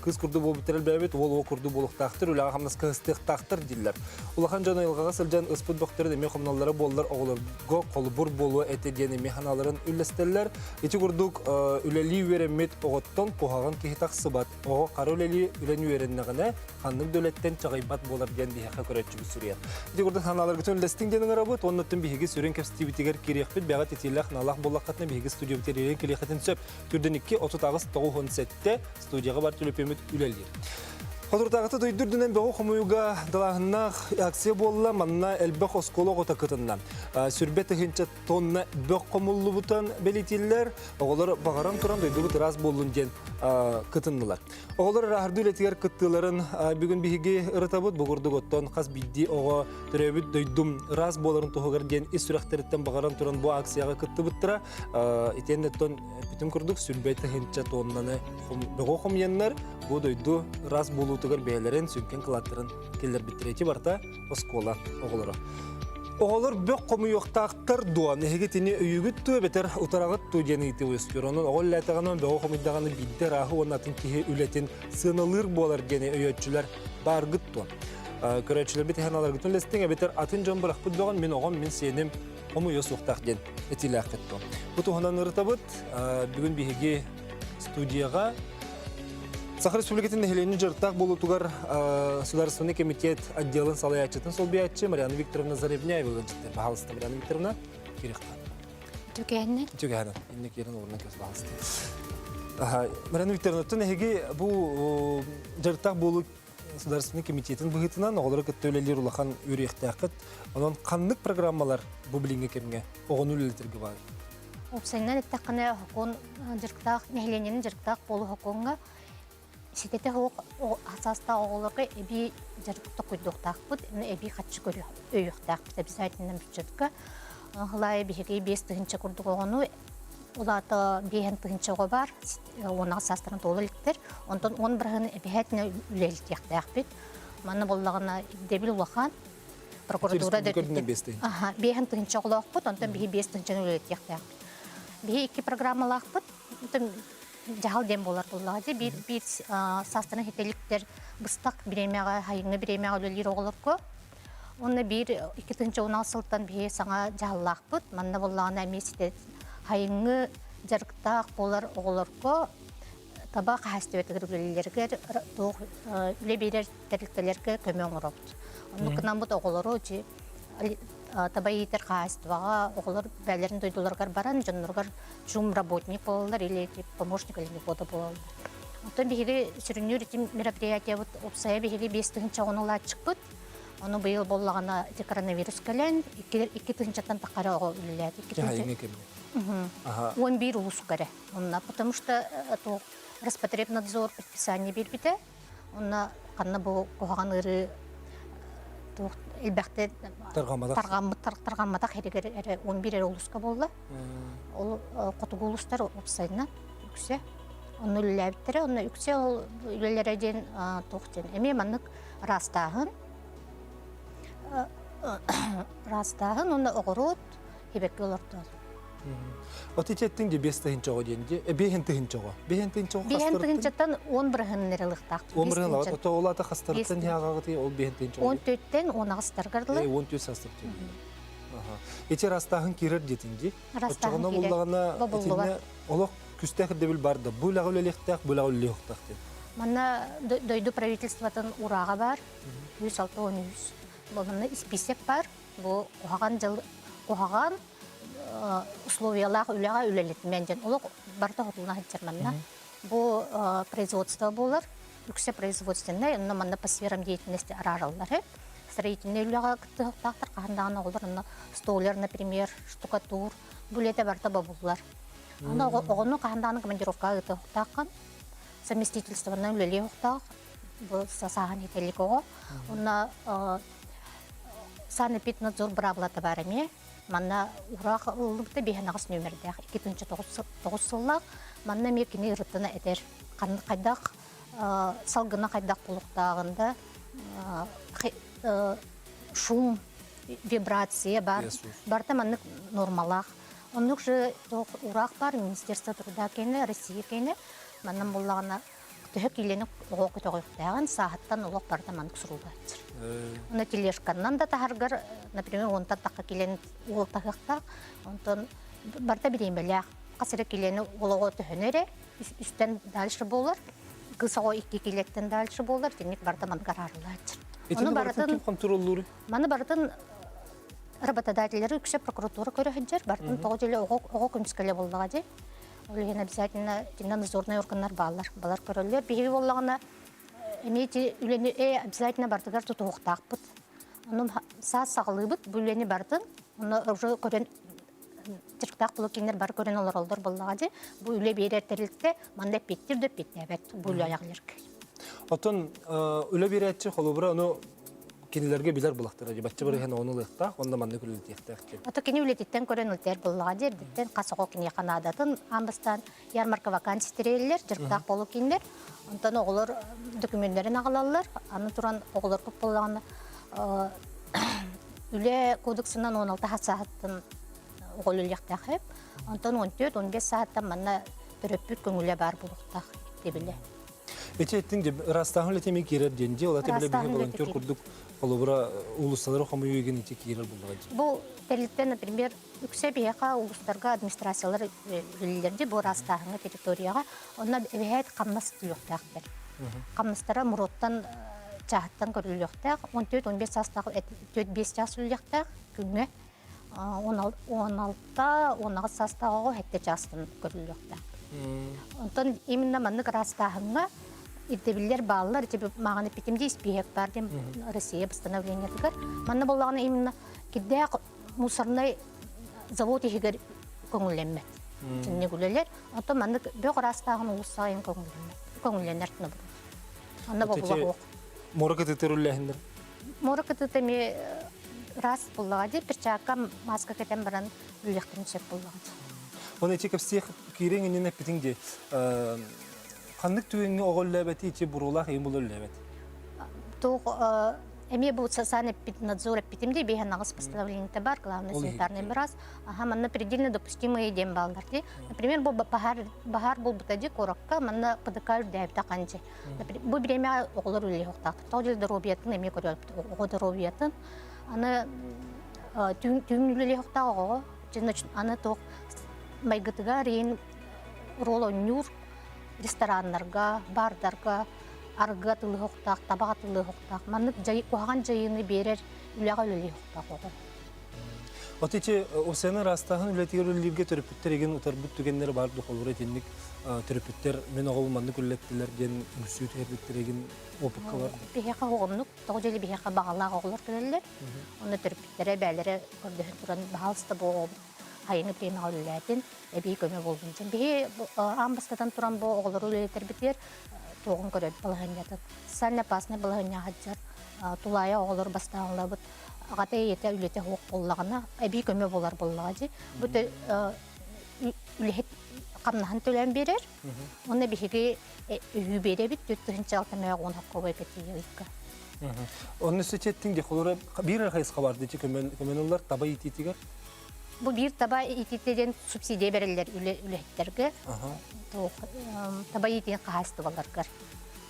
кыыс курдук буолбуттар элбээбит, уол уол курдук буолуохтаахтар, үлэҕэ хамнаска ыстыахтаахтар дииллэр. Улахан дьон айылҕаҕа сылдьан ыспыт бөхтөрүн эмиэ хомуналлара буоллар оҕолорго холобур буолуо этэ диэн эмиэ санааларын үллэстэллэр. Ити курдук үлэлии үөрэммит оҕоттон куһаҕан киһи тахсыбат. Оҕо хара үлэлии үлэни үөрэннэҕинэ ханнык да үлэттэн чаҕыйбат буолар диэн биһиэхэ көрөөччүбүт суруйар. Ити курдук санааларгытын үллэстиҥ диэн ыҥырабыт уонна оттон биһиги сүрүн кэпсэтиибитигэр киириэхпит бэҕэ титиилээх наалаах буоллаххытына биһиги студиябытыгар ирэн кэлиэххитин сөп. Түрдэн 2 38 97 студияҕа бар төлөпүөммүт үлэлиир. Соторутааҕыта дойду үрдүнэн бөҕү хомуйууга далааһыннаах акция буолла. Манна элбэх оскуола оҕото кытынна. Сүрбэ тыһыынча тонна бөх хомуллубутун бэлиэтииллэр. Оҕолор баҕаран туран дойдубут ыраас буоллун диэн кытыннылар. Оҕолор ырааһырдыы үлэтигэр кыттыыларын бүгүн биһиги ырытабыт. Бу курдук оттон хас биирдии оҕо төрөөбүт дойдум ыраас буоларын туһугар диэн ис сүрэхтэриттэн баҕаран туран бу акцияҕа кыттыбыттара. Итиэннэ оттон эппитим курдук сүрбэ тыһыынча тоннаны бөҕө хомуйаннар бу дойду ыраас буолуутугар бэйэлэрин сүҥкэн кылааттарын киллэрбиттэрэ. Ити барыта оскуола оҕолоро. Оҕолор бөх хомуйуохтаахтар дуо? Эһиги итини өйүүгүт дуо эбэтэр утараҕыт дуо диэн ыйытыы үөскүүр. Онон оҕо үлэлээтэҕинэ, бөҕү хомуйдаҕына биирдэ ырааһы уонна атын киһи үлэтин сыаналыыр буолар диэни өйөөччүлэр бааргыт дуо? Көрөөччүлэрбит иһэн аларгытын үлэстиҥ эбэтэр атын дьон бырахпыт бөҕүн мин оҕом, мин сиэним хомуйуо суохтаах диэн этиилээххит дуо? Бу туһунан ырытабыт. Бүгүн биһиги студияҕа Саха Республикатын нэһилиэнньэ дьарыктаах буолуутугар Государственный комитет отделын салайааччытын солбуйааччы Марианна Викторовна Заревняева ыалдьыттар. Пожалуйста, Марианна Викторовна, кириэхтэ. Түгэһинэн. Түгэһинэн. Инне киирэн олорунан кэс, пожалуйста. Марианна Викторовна, эһиги бу дьарыктаах буолуу Государственный комитетин быһыытынан оҕолору кытта үлэлиир улахан үөрүйэхтээххит. Онон ханнык программалар бу билиҥҥи кэмҥэ оҕону үлэлэтэргэ баар? Уопсайынан эттэххинэ, сокуон дьарыктаах, нэһилиэнньэни дьарыктаах буолуу сокуоҥҥа. Ситэтэ суох саастаах оҕолорго эбии дьарык токуйдуохтаахпыт, эбии харчы өйүөхтээхпит обязательно бюджетка. Хылаайы биһиги 5000 курдук оҕону улаата 5000 оҕо бар, 16 саастарын туола иликтэр. Онтон 10 бырыһыаны эбэһээтинэ үлэлитиэхтээхпит. Манна буоллаҕына ирдэбил улахан. Прокуратура да Аха, 5000 оҕолоохпут, онтон биһи 5000 үлэлитиэхтээхпит. Биһи икки программалаахпыт. Дьаһал диэн буолар буоллаҕа дии. Биир биир саастарын хитэликтэр быстах бириэмэҕэ, сайыҥҥы бириэмэҕэ үлэлиир оҕолорго. Уонна биир 2016 сылтан биһи саҥа дьаһаллаахпыт. Манна буоллаҕына эмиэ ситэ сайыҥҥы дьарыктаах буолар оҕолорго таба хаһаайыстыбатыгар үлэлииллэригэр туох үлэ биэрэр тэрилтэлэргэ көмө оҥоробут. Оннук гынаммыт оҕолору таба иитэр хаһаайыстыбаҕа оҕолор бэйэлэрин дойдуларыгар баран дьонноругар чум работник буолаллар или помощник оленевода буолаллар. Оттон биһиги сүрүннүүр ити мероприятиябыт уопсайа биһиги 5000 оҕону ылааччыкпыт. Ону быйыл буоллаҕына ити коронавирус кэлэн 2000-тан тахара оҕо үлэлээт. 11 улууска эрэ. Онно потому что Роспотребнадзор предписание биэрбитэ. Онно ханна бу куһаҕан ыарыы туох элбэхтэ тарҕаммыт тарҕамматах эригэр эрэ 11 эрэ улууска буолла. Ол хотугу улуустар уопсайынан үксэ онно үлэлээбиттэрэ. Онно үксэ ол үлэлэрэ диэн туох диэн эмиэ маннык ыраастааһын ыраастааһын уонна оҕуруот сибэкки олордоон. От итиэттин де бес тыһынчаҕа диэн де бэһин тыһынчаҕа. Бэһин тыһынчаҕа Бэһин тыһынчаттан 10 бырыһын эрэ ылыахтаах. 10 бырыһын ылабат. Ото ол ата хастарыттан яҕаҕыты ол бэһин тыһынчаҕа. 14-тен 18-таргар дылы. 14 састар Аха. Ити растааһын киирэр диэтин ди. Растааһын Оччоҕуна киирэр. буллаҕына Бобуллубат. итиннэ олох күстээх ирдэбил бар да. Бу үлэҕэ үлэлиэхтээх, бу үлэҕэ үлэлиэхтээх диэн. Манна дойду правительствотын урааҕа бар. 163. Манна исписек бар. Бу куһаҕан дьыл куһаҕан условиялаах үлэҕэ үлэлэтимэн диэн олох барыта хотулна сылдьар манна. Бу производство буолар, үксэ производственнай, онно манна по сферам деятельности араараллар. Строительнай үлэҕэ кыттыһыахтаахтар, хаһан даҕаны оҕолор онно столяр, например, штукатур, бу үлэтэ барыта бобуллар. Аны оҕону хаһан даҕаны командировкаҕа ыытыахтааххын, совместительствонан үлэлиэхтаах, бу сааһын хитэлик оҕо. Онно Санэпиднадзор быраабылата баар эмиэ. Манна ураах ылыллыбыта 5 нүөмэрдээх 2009 сыллаах. Манна эмиэ кини ырыттана этэр. Хайдах салгына хайдах булуктааҕын да шум, вибрация бар. Барыта маннык нормалаах. Оннук же ураах бар Министерство труда кэнэ, Россия кэнэ. Манна буллаҕына төһө киилэни оҕо көтөҕүөхтээҕин сааһыттан олох барыта маннык суруллааччы. Уонна тележканнан да таһаргар, например, уонтан тахха килэн уол таһыахтаах, онтон барыта бириэмэлээх. Хас эрэ килэни уол оҕо төһөнө эрэ үстэн дальше буолар, кыыс оҕо икки килэттэн дальше буолар, итинник барыта маннык араарыллааччы. Итини барытын ким хонтуруоллуур? Маны барытын работодателлери үксэ прокуратура көрө сылдьар, барытын тоҕо дьэлэ оҕо оҕо көмүскэлэ буоллаҕа дии. Ол иһин обязательно итиннэ надзорнай органнар бааллар, балар көрөллөр. Биһиги буоллаҕына эмиэ ити үлэни обязательно барытыгар тутуһуохтаахпыт. Онон саас саҕалыыбыт бу үлэни барытын, онно уже көрөн дьарыктаах блокиннар бары көрөн олороллор буоллаҕа дии. Бу үлэ биэрэр тэрилтэ манна эппиэттиир да эппиэттээбэт бу үлэ айаҕыларга. Оттон үлэ биэрээччи холобура ону кинилэргэ билэр булахтара дии бачча барыһан ону ылыахтаах уонна маннык үлэлэтиэхтээх диэн. Ото кини үлэтиттэн көрөн ылтыар буллаҕа дии эрдэттэн хас оҕо киниэхэ наадатын аан бастаан ярмарка вакансий тэрийэллэр, дьарыктаах буолуу кииннэр. Онтон оҕолор документарын аҕалаллар. Аны туран оҕолорбут буоллаҕына үлэ кодексынан 16 сааһыттан оҕо үлэлиэхтээх эбит. Онтон 14-15 сааһыттан манна төрөппүт көҥүлэ баар буолуохтаах дебилэ. Ити эттиҥ дии, ыраастааһын үлэтэ эмиэ киирэр диэн дии, ол аты бile биһи волонтер курдук холобура уулуссалары хомуйуу игин ити киирэр буллаҕа дии. Бу тэрилтэ, например, үксэ биһиэхэ улуустарга администрациялар үлэлииллэр дии, бу ыраастааһыҥҥа территорияҕа. Онно эбэһээт хамнас түлүөхтээхтэр. Хамнастара муруоттан чааһыттан көрүллүөхтээх. 14-15 саастаах 4-5 чаас үлэлиэхтээх күҥҥэ. 16-18 саастаах оҕо сэттэ чаастан көрүллүөхтээх. Онтон именно маннык ыраастааһыҥҥа ирдэбиллэр бааллар. Ити мааҕын эппитим дии испииһэк баар диэн Россия постановлениетыгар. Манна буоллаҕына именно кирдээх мусорнай завод иһигэр көҥүллэммэт. Итинник үлэлэр. Онтон маннык бөх ыраастааһын улуус сайын көҥүллэммэт. Көҥүллэнэр. Онно бобула суох. Муора кытыытыгар үллэһиннэр. Муора кытыыта эмиэ ыраас буллаҕа дии, перчатка, маска кэтэн баран үллэхтэрин сөп буллаҕа дии. Оны ити кэпсиэх киириэҥ иннинэ эппитиҥ дии. Ханнык түгэҥҥэ оҕо үллээбэти ити буруолаах ийэм була үллээбэт? Туох эмиэ бу санэпиднадзор эппитим дии биһэн аҕыс постановлениета бар главный санитарный быраас аха манна предельно допустимые диэн бааллар дии например бу баһаар баһаар буолбута дии куоракка манна ПДК үрдээбитэ ханчы бу бириэмэҕэ оҕолор үлэлиэхтаахтар тоҕо диэн доруобуйатын эмиэ көрөбүт оҕо доруобуйатын аны түүн түүн үлэлиэхтээх оҕоҕо аны туох майгытыгар иин роль оонньуур рестораннарга, бардарга арыгы атыылыһыахтаах, табах атыылыһыахтаах. Маннык дьайы, куһаҕан дьайыыны биэрэр үлэҕэ үлэлиэхтээх оҕо. Вот эти ОСН ыраастааһын үлэтигэр үлэлииргэ төрөппүттэр игин утарбыт түгэннэр баар духолура итинник төрөппүттэр мин оҕолум маннык үлэлэттилэр диэн үҥсүү түһэрбиттэр игин опыкка бар. Биһиэхэ оҕомнук, тоҕо дьэли биһиэхэ баҕалаах оҕолор кэлэллэр. Онно төрөппүттэрэ бээлэрэ көрдөһөн туран баһаалыста бу оҕобут хайыҥы премияҕа үлэлээтин, эбии көмө буоллун диэн. Биһи аан бастатан туран бу оҕолору үлэлэтэрбитигэр туоҕун көрөбүт балаһыанньатын. Социально опасный балаһыанньа сылдьар тулаайа оҕолор бастаанлабыт аҕата ийэтэ үлэтэ суох буоллаҕына эбии көмө буолар буоллаҕа дии. Бу үлэһит хамнаһын төлөөн биэрэр. Уонна биһиги үһүү биэрэбит 4610 хоккобой кэтии ыйга. Онно сөчеттиң де холура биир хайысха бар дии көмөн ыллар таба иитиитигэр Бу биир таба иитиитэ диэн субсидия бэриллэр үлэһиттэргэ. Таба иитиин хаһаайыстыбаларыгар.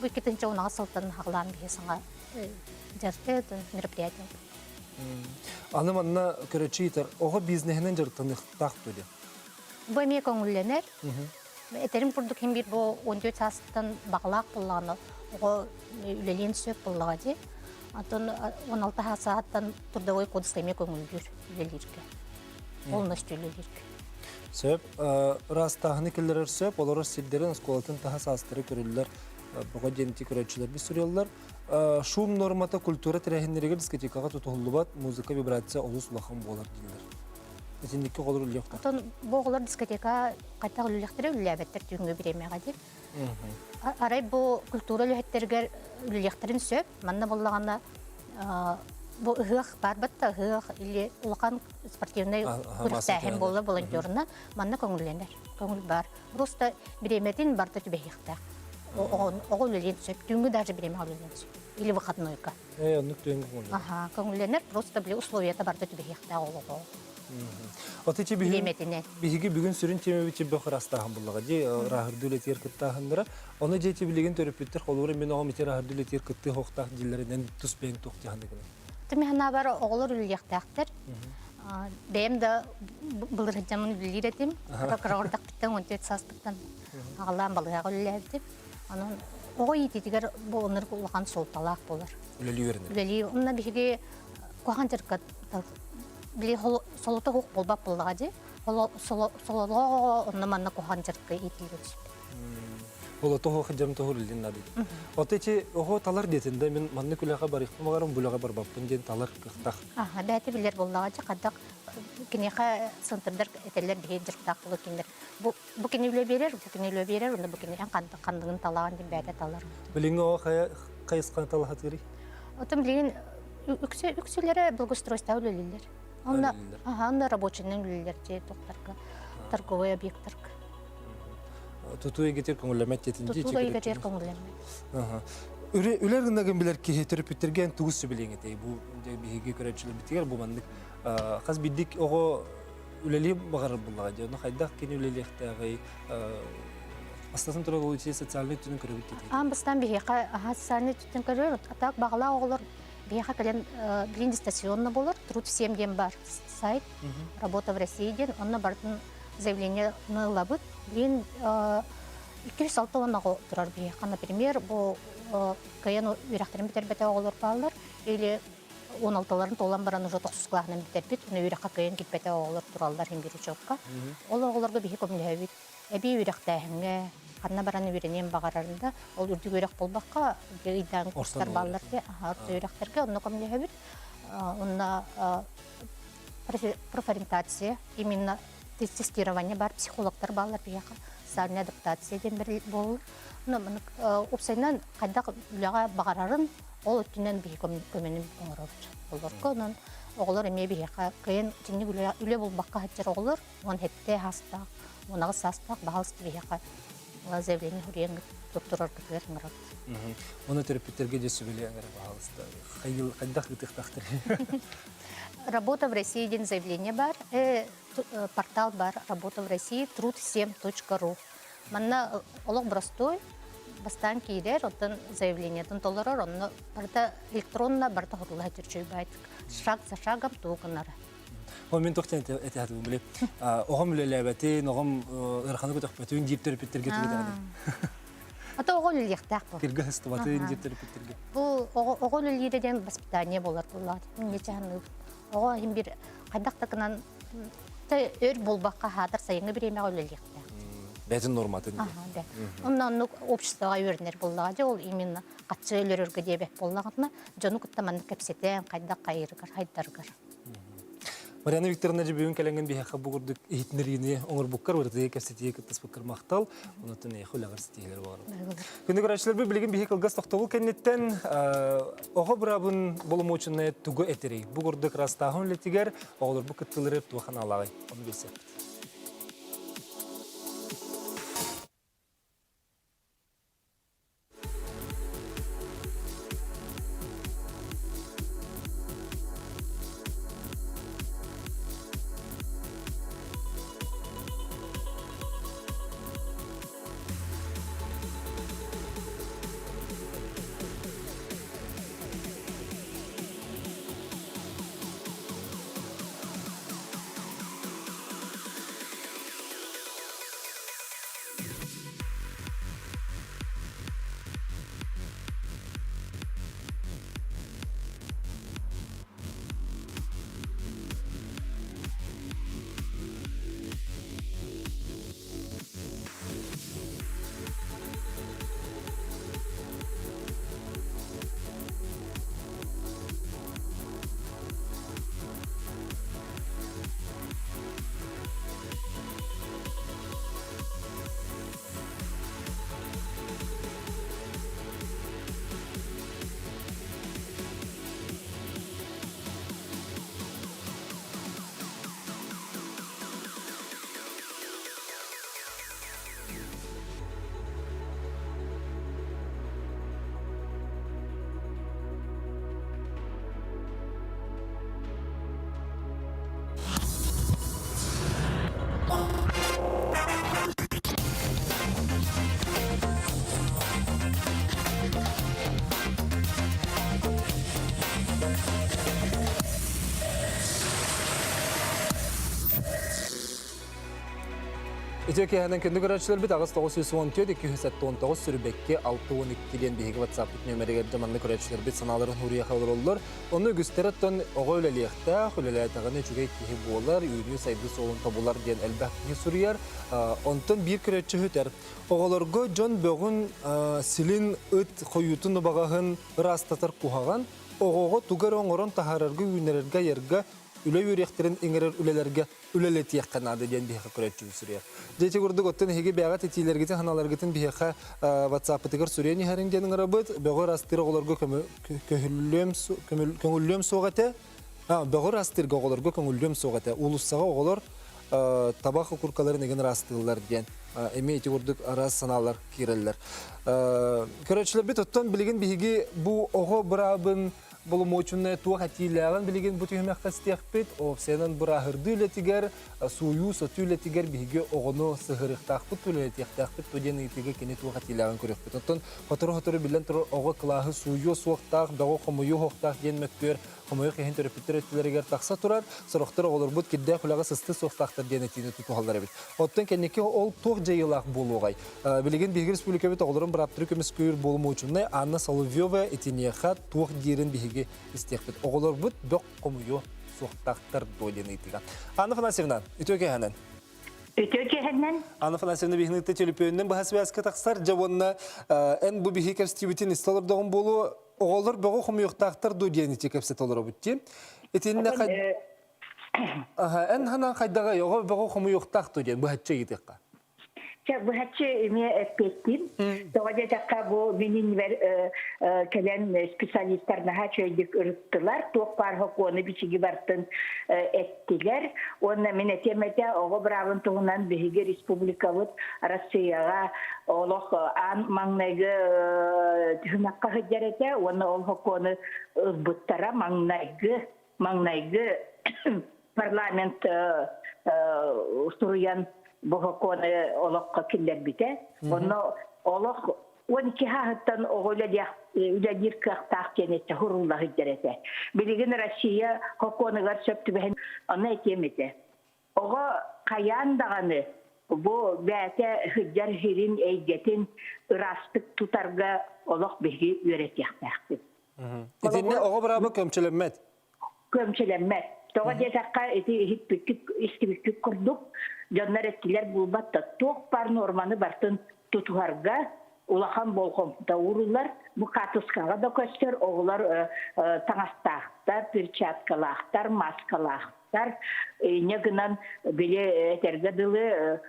Бу 2010 сылтан хаҕалаан биһи саҥа дьарты мероприятие. Аны манна көрөччү ыйытар, оҕо бизнеһинэн дьарыктаныахтаах дуо диэн? Бу эмиэ көҥүллэнэр. Этэрим курдук иһин биир бу 14 саастан баҕалаах буоллаҕына оҕо үлэлиэн сөп буоллаҕа дии. Антон 16 сааттан трудовой кодекс эмиэ көҥүллүүр үлэлииргэ. Полностью үлэлииргэ. Сөп. Ыраастааһыны киллэрэр сөп, олорор сирдэрин оскуолатын таһа саастары көрүллэр. Бөҕө диэн ити көрөөччүлэрбит суруйаллар. Шум нормата культура тэрээһиннэригэр дискотекаҕа тутуһуллубат, музыка вибрация олус улахан буолар дииллэр. Итинникке оҕолор үллүөхтэр. Оттон бу оҕолор дискотека хайдах үлэлэхтэрэ үлэлээбэттэр түүҥҥү бириэмэҕэ диир. Арай бу культура үлэһиттэригэр үлэлиэхтэрин сөп. Манна буоллаҕына бу ыһыах баар батта ыһыах или улахан спортивнай күрэхтээһин буолла волонтерына манна көҥүллэнэр. Көҥүл баар. Просто бириэмэтин барыта түбэһиэхтээх. Оҕо үлэлиэн сөп. Түүҥҥү даже бириэмэҕэ үлэлиэн сөп. Или выходнойга. Ээ, оннук түүҥҥү көҥүллэнэр. Аха, көҥүллэнэр. Просто били условията барыта түбэһиэхтээх олоҕо. От ити биһиги бүгүн сүрүн тиэмэбит чеббөх ырастааһын буллаҕа дии ырааһырдыы үлэтигэр кыттааһыннара. Ону дьиэти билигин төрөппүттэр холура мин оҕом ити ырааһырдыы үлэтигэр кыттыы хоохтаах дииллэринэн тус бэйэҥ туох дьаһаныгын? Тимэ санаабар оҕолор үлэлиэхтээхтэр. Бэйэм да былырыһдьаммын үлэлиир этим. Кыра 14 сааспыттан аҕалаан балыһаҕа үлэлээбитим. Онон оҕо иитиитигэр бу оннук улахан суолталаах буолар. Үлэлии үөрэнэр. Үлэлии. Онно биһиги куһаҕан дьарыкка били солото суох буолбат буоллаҕа дии. Сололоох онно манна куһаҕан дьарыкка иитиллэ түспүт. Олото суох дьам тоһур илин нади. Ото ити оҕо талар диэтин да мин маннык үлэҕэ барыахпын баҕарам бу үлэҕэ барбаппын диэн талар кыахтаах. Аха, бэйэтэ билэр буоллаҕа дии хайдах киниэхэ центрдар этэллэр биһи дьарыктаах буолар кинилэр бу бу кини үлэ биэрэр, бу кини үлэ биэрэр, уонна бу кини эн ханныгын талаҕын диэн бэйэтэ талар. Билиҥҥи оҕо хайа хайысханы талаһатыырый? Отон билигин үксэ үксүлэрэ благоустройство үлэлииллэр. Онно аха, онно рабочайынан үлэлииллэр дьиэ туохтарга, торговай объекттарга. Тутуу эйгэтигэр көҥүллэммэт диэтин дии. Тутуу эйгэтигэр көҥүллэммэт. Үлэр гыннагын билэр киһи төрөппүттэргэ эн тугу сүбэлиэҥ этэй? Бу биһиги көрөөччүлэрбитигэр бу маннык хас биирдик оҕо үлэлии баҕарар буоллаҕа дии. Ону хайдах кини үлэлиэхтээҕий? Астатын турар ол социальнай өттүнэн көрөбүт диэтиҥ. Аан бастаан биһиэхэ аһа социальнай өттүттэн көрөр, а так баҕалаах оҕолор биһиэхэ кэлэн билин дистанционно буолар, труд всем диэн бар сайт, работа в России диэн, онно барытын заявление ылабыт. Билин 206 оҕо турар биһиэхэ, например, бу кыайан үөрэхтэрин бүтэрбэтэх оҕолор бааллар, или 16-ларын туолан баран уже тохсус кылааһынан бүтэрбит, уну үөрэххэ кыайан киирбэтэх оҕолор тураллар иһин биир учебка. Ол оҕолорго биһи көмөлөһөбүт. Эбии үөрэхтээһиҥҥэ ханна баран үөрэниэн баҕарарын да, ол үрдүк үөрэх буолбакка, ыйдаан курстар бааллар дии, орто үөрэхтэргэ онно көмөлөһөбүт. Онно профориентация, именно тестирование бар, психологтар бааллар биһиэхэ, социальная адаптация диэн буолар. Уопсайынан хайдах үлэҕэ баҕарарын ол өттүнэн биһи көмөнү оҥоробут. Олорго онон оҕолор эмиэ биһиэхэ кыайан итинник үлэ булбакка сылдьар оҕолор 17 саастаах, 18 саастаах баһаалыста биһиэхэ заявление суруйан туттараргытыгар ыҥырабыт. Оны төрөппүттэргэ дьэ сүбэлиэҥ эрэ баһаалыста. Хайдах ыытыахтаахтар? Работа в России диэн заявление бар, портал бар Работа в России труд7.ру. Манна олох простой, бастаан киирэр, оттон заявлениетын толорор, онно барыта электронно барыта хорула сылдьар шаг за шагом тугу гынара. Ол мин тохтон этэ били оҕом үлэлээбэтин, оҕом ыараханы көтөхпөтүн диир төрөппүттэргэ тугу Ата оҕо үлэлиэхтээх бу. Киргэ хыстыбатын диир төрөппүттэргэ. Бу оҕо үлэлиирэ диэн воспитание буолар буоллаҕа. Минне чаһанныыбыт. Оҕо иһин бир хайдах да гынан өр буолбакка хаатар сайыҥҥы бириэмэҕэ үлэлиэхтээх. Бэйэтин норматын. Аха, Онно оннук обществоҕа үөрэнэр буоллаҕа дьэ ол именно хаччы өлөрөргө диэбэт буоллаҕына дьону кытта маннык кэпсэтэн хайдах хайырыгар хайдарыгар. Марьяна Викторовна бүгүн кэлэҥҥин биһиэхэ бу курдук иһитиннэриини оҥорбуккар ырытыы кэпсэтии кыттыспыккар махтал. Онтон эйиэхэ үлэҕэр ситиһиилэр баҕарабын. Күндү көрөөччүлэрбит билигин биһи кылгас тохтобул кэнниттэн оҕо быраабын боломуочунайа тугу этэрий? Бу курдук растааһын үлэтигэр оҕолорбут кыттыылары туох аналааҕый? Ону билсиэхпит. Үтүө киэһэнэн күндү көрөөччүлэрбит 8914 279 сүрбэкки 62 диэн биһиги WhatsApp нүөмэригэр дьэ манна көрөөччүлэрбит санааларын хуруйаха олороллор. Онно үгүстэр оттон оҕо үлэлиэхтээх, үлэлээтэҕинэ үчүгэй киһи буолар, үүнүү-сайдыы суолун тобулар диэн элбэх киһи суруйар. Онтон биир көрөөччү үтэр. Оҕолорго дьон бөҕүн, силин, ыт хойуутун убаҕаһын ыраастатар куһаҕан, оҕоҕо тугу эрэ оҥорон таһаарарга, үүннэрэргэ, айарга, үлэ үөрүйэхтэрин иҥэрэр үлэлэргэ үлэлэтиэххэ наада диэн биһиэхэ көрөөччүбүт суруйар. Дьэ ити курдук оттон эһиги бэйэҕит этиилэргитин, санааларгытын биһиэхэ WhatsApp-ытыгар суруйан иһэриҥ диэн ыҥырабыт. Бөҕү ырастыыр оҕолорго көҥүллүөм суох этэ. Бөҕү ырастыырга оҕолорго көҥүллүөм суох этэ. Уулуссаҕа оҕолор табах окуркаларын игин ыраастыыллар диэн эмиэ ити курдук араас санаалар киирэллэр. Көрөөччүлэрбит оттон билигин биһиги бу оҕо быраабын боломуочунай туох этиилээҕин билигин бу түһүмэххэ истиэхпит. Уопсайынан бырааһырдыы үлэтигэр, сууйуу-сотуу үлэтигэр биһиги оҕону сыһыарыахтаахпыт, үлэлэтиэхтээхпит дуо диэн ыйытыыга кини туох этиилээҕин көрүөхпүт. Оттон сотору-сотору биллэн турар оҕо кылааһы сууйуо суохтаах, бөҕү хомуйуо суохтаах диэн мөккүөр хомойуох иһин төрөппүттэр өттүлэригэр тахса турар. Сорохтор оҕолорбут кирдээх үлэҕэ сыстыы суохтаахтар диэн этиини тутуһаллар эбит. Оттон кэнники ол туох дьайыылаах буолуоҕай? Билигин биһиги республикабыт оҕолорун бырааптары көмүскүүр боломуочунай Анна Соловьева итиниэхэ туох диирин биһиги истиэхпит. Оҕолорбут бөх хомуйуо суохтаахтар дуо диэн ыйытыыга. Анна Афанасьевна, үтүө киэһэнэн. Үтүө киэһэнэн. Анна Афанасьевна биһини ытта төлөпүөнүнэн быһа связка тахсар. Дьэ уонна эн бу биһи кэпсэтиибитин истэ олордоҕум буолуо. Оҕолор бөҕү хомуйуохтаахтар дуо диэн ити кэпсэтэ олоробут дии. Итиннэ Эн ханаан хайдаҕай оҕо бөҕү хомуйуохтаах дуо диэн быһаччы ыйытыахха. Чэ, быһаччы эмиэ эппиэттиим. Тоҕо диэтэххэ, бу мин иннибэр кэлэн специалистар наһаа үчүгэйдик ырыттылар, туох баар сокуону бичиги бартын эттилэр. Уонна мин этиэм этэ, оҕо быраабын туһунан биһиги республикабыт Россияҕа олох аан маҥнайгы түһүмэххэ сылдьар этэ уонна ол сокуону ылбыттара маҥнайгы маҥнайгы парламент суруйан бу сокуону олоххо киллэрбитэ. Онно олох 12 сааһыттан оҕо үлэлиир кыахтаах диэн этэ хурулла сылдьар этэ. Билигин Россия сокуонугар сөп түбэһэн онно этиэм этэ. Оҕо хайаан даҕаны бу бэйэтэ сылдьар сирин эйгэтин ыраастык тутарга олох биһиги үөрэтиэхтээхпит. Итиннэ оҕо бырааба көмчөлөммөт. Көмчөлөммөт. Тоҕо диэтэххэ ити иһиппиккит истибиккит курдук дьоннор эттилэр булбат да туох баар нуорманы бартын тутуһарга улахан болҕомто ууруллар. Бу хаартыскаҕа да көстөр оҕолор таҥастаахтар, перчаткалаахтар, маскалаахтар. Инньэ гынан били этэргэ дылы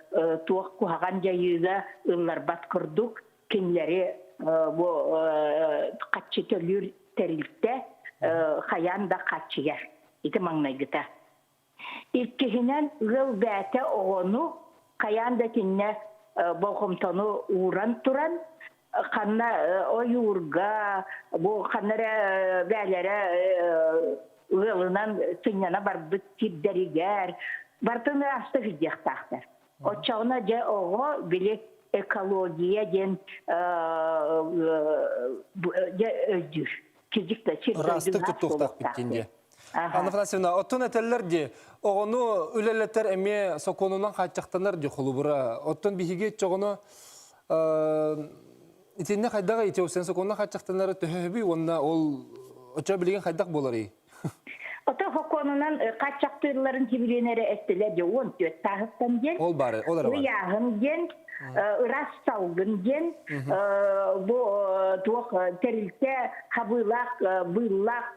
туох куһаҕан дьайыыга ылларбат курдук кинилэри бу хаччы төлүүр тэрилтэ хайаан да хааччыйар. Ити маҥнайгыта. Иккиһинэн, ыал бэйэтэ оҕону хайаан да итиннэ болҕомтону ууран туран, ханна ойуурга, бу ханна эрэ бээлэрэ ыалынан сынньана барбыт сирдэригэр барытын ыраастык илдьиэхтээхтэр. Оччоҕуна дьэ оҕо били экология диэн дьэ өйдүүр. Кизик да сир Ыраастык туттуохтаахпыт диэн дии. Анна Афанасьевна, оттон этэллэр дии, оҕону үлэлэтэр эмиэ сокуонунан хааччахтанар дии холобура. Оттон биһиги оччоҕуну итиннэ хайдах ити сокуонунан хааччахтанара төһө уонна ол оччо билигин хайдах буоларый? Ото сокуонунан хааччахтыылларын сибилиэн эрэ эттилэр дьэ 14 сааһыттан диэн. Ол бары, ол эрэ бар. Ыйааһын диэн, ыраас салгын диэн, бу туох тэрилтэ хабыылаах, быыллаах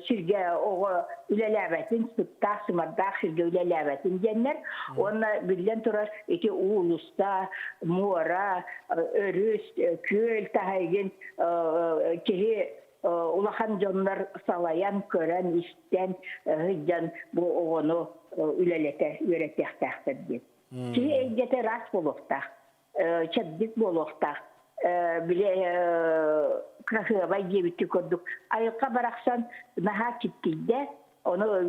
сиргэ оҕо үлэлээбэтин, сыттаах, сымардаах сиргэ үлэлээбэтин диэннэр. Уонна биллэн турар ити уулусса, муора, өрүс, күөл таһайгын киһи улахан дьоннор салайан, көрөн, истэн сылдьан бу оҕону үлэлэтэ үөрэтиэхтээхтэр диэн. Киһи эйгэтэ ыраас буолуохтаах, чэбдик буолуохтаах. Били кыраһыабай диэбиттии курдук айылҕа барахсан наһаа киттийдэ, Ону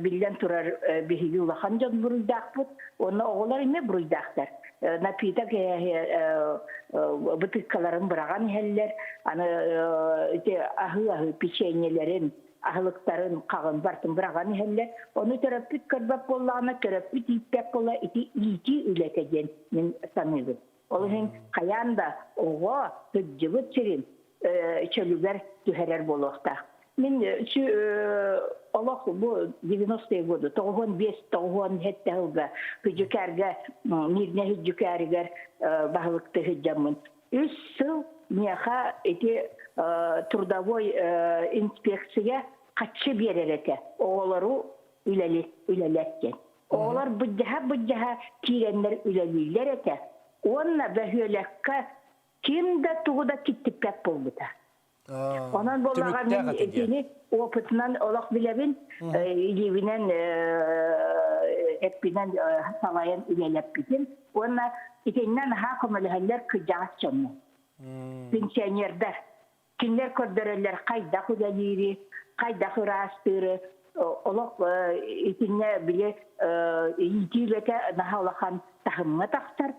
биллэн турар биһиги улахан дьон буруйдаахпыт, уонна оҕолор эмиэ буруйдаахтар. Напиток бытыыккаларын быраҕан иһэллэр, аны ити аһыы-аһыы печеньелэрин, аһылыктарын хаҕын бартын быраҕан иһэллэр. Ону төрөппүт көрбөт буоллаҕына, төрөппүт ииппэт буола ити иитии үлэтэ диэн мин саныыбын. Ол иһин хайаан да оҕо сылдьыбыт сирин чөлүгэр түһэрэр буолуохтаах. Мин олох бу 90-е годы 95-97 сылга Хүдьүкээргэ Мирнэ Хүдьүкээригэр баһылыкты сылдьаммын. Үс сыл миэхэ ити трудовой инспекция хаччы биэрэр этэ. Оҕолору үлэлэт диэн. Оҕолор быдьаһа-быдьаһа киирэннэр үлэлииллэр этэ. Уонна бөһүөлэккэ ким да тугу да киттиппэт буолбута. Онон буоллаҕа мин итини опытынан олох билэбин, илиибинэн эппинэн салайан үлэлэппитим. Уонна итиннэ наһаа көмөлөһөллөр кырдьаҕас дьоннор, пенсионердар. Кинилэр көрдөрөллөр хайдах үлэлиири, хайдах ыраастыыры, олох итиннэ били иитии үлэтэ наһаа улахан таһымҥа тахсар.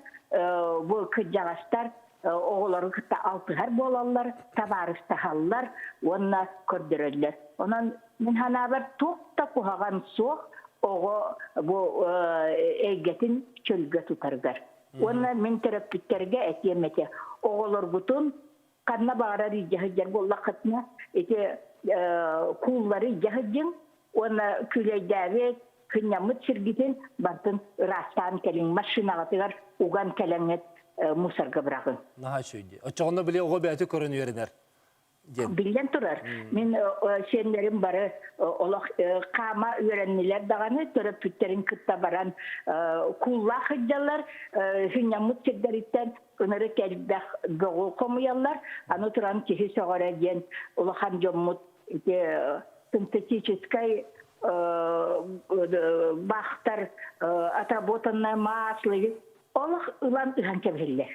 Бу кырдьаҕастар оҕолору кытта алтыһар буолаллар, табаарыстаһаллар уонна көрдөрөллөр. Онон мин санаабар туох да куһаҕан суох оҕо бу эйгэтин чөлгө тутарыгар. Уонна мин төрөппүттэргэ этиэм этэ, оҕолоргутун ханна баҕарар илдьэ сылдьар буоллаххытына ити кууллары илдьэ сылдьыҥ уонна күүлэйдээбит кынньаммыт сиргитин бартын ыраастаан кэлиҥ машинаҕытыгар уган кэлэҥҥит мусорга быраҕыҥ. Наһаа үчүгэй дии. Оччоҕуна били оҕо бэйэтэ көрөн үөрэнэр. Диэн. Биллэн турар, мин сиэннэрим бары олох хаама үөрэннилэр даҕаны, төрөппүттэрин кытта баран кууллаах сылдьаллар, сынньаммыт сирдэриттэн ынырык элбэх бөҕү хомуйаллар. Аны туран киһи сөҕөрө диэн улахан дьоммут ити синтетическай бахтар отработанное масло олох ылан ыһан кэбиһиллэр.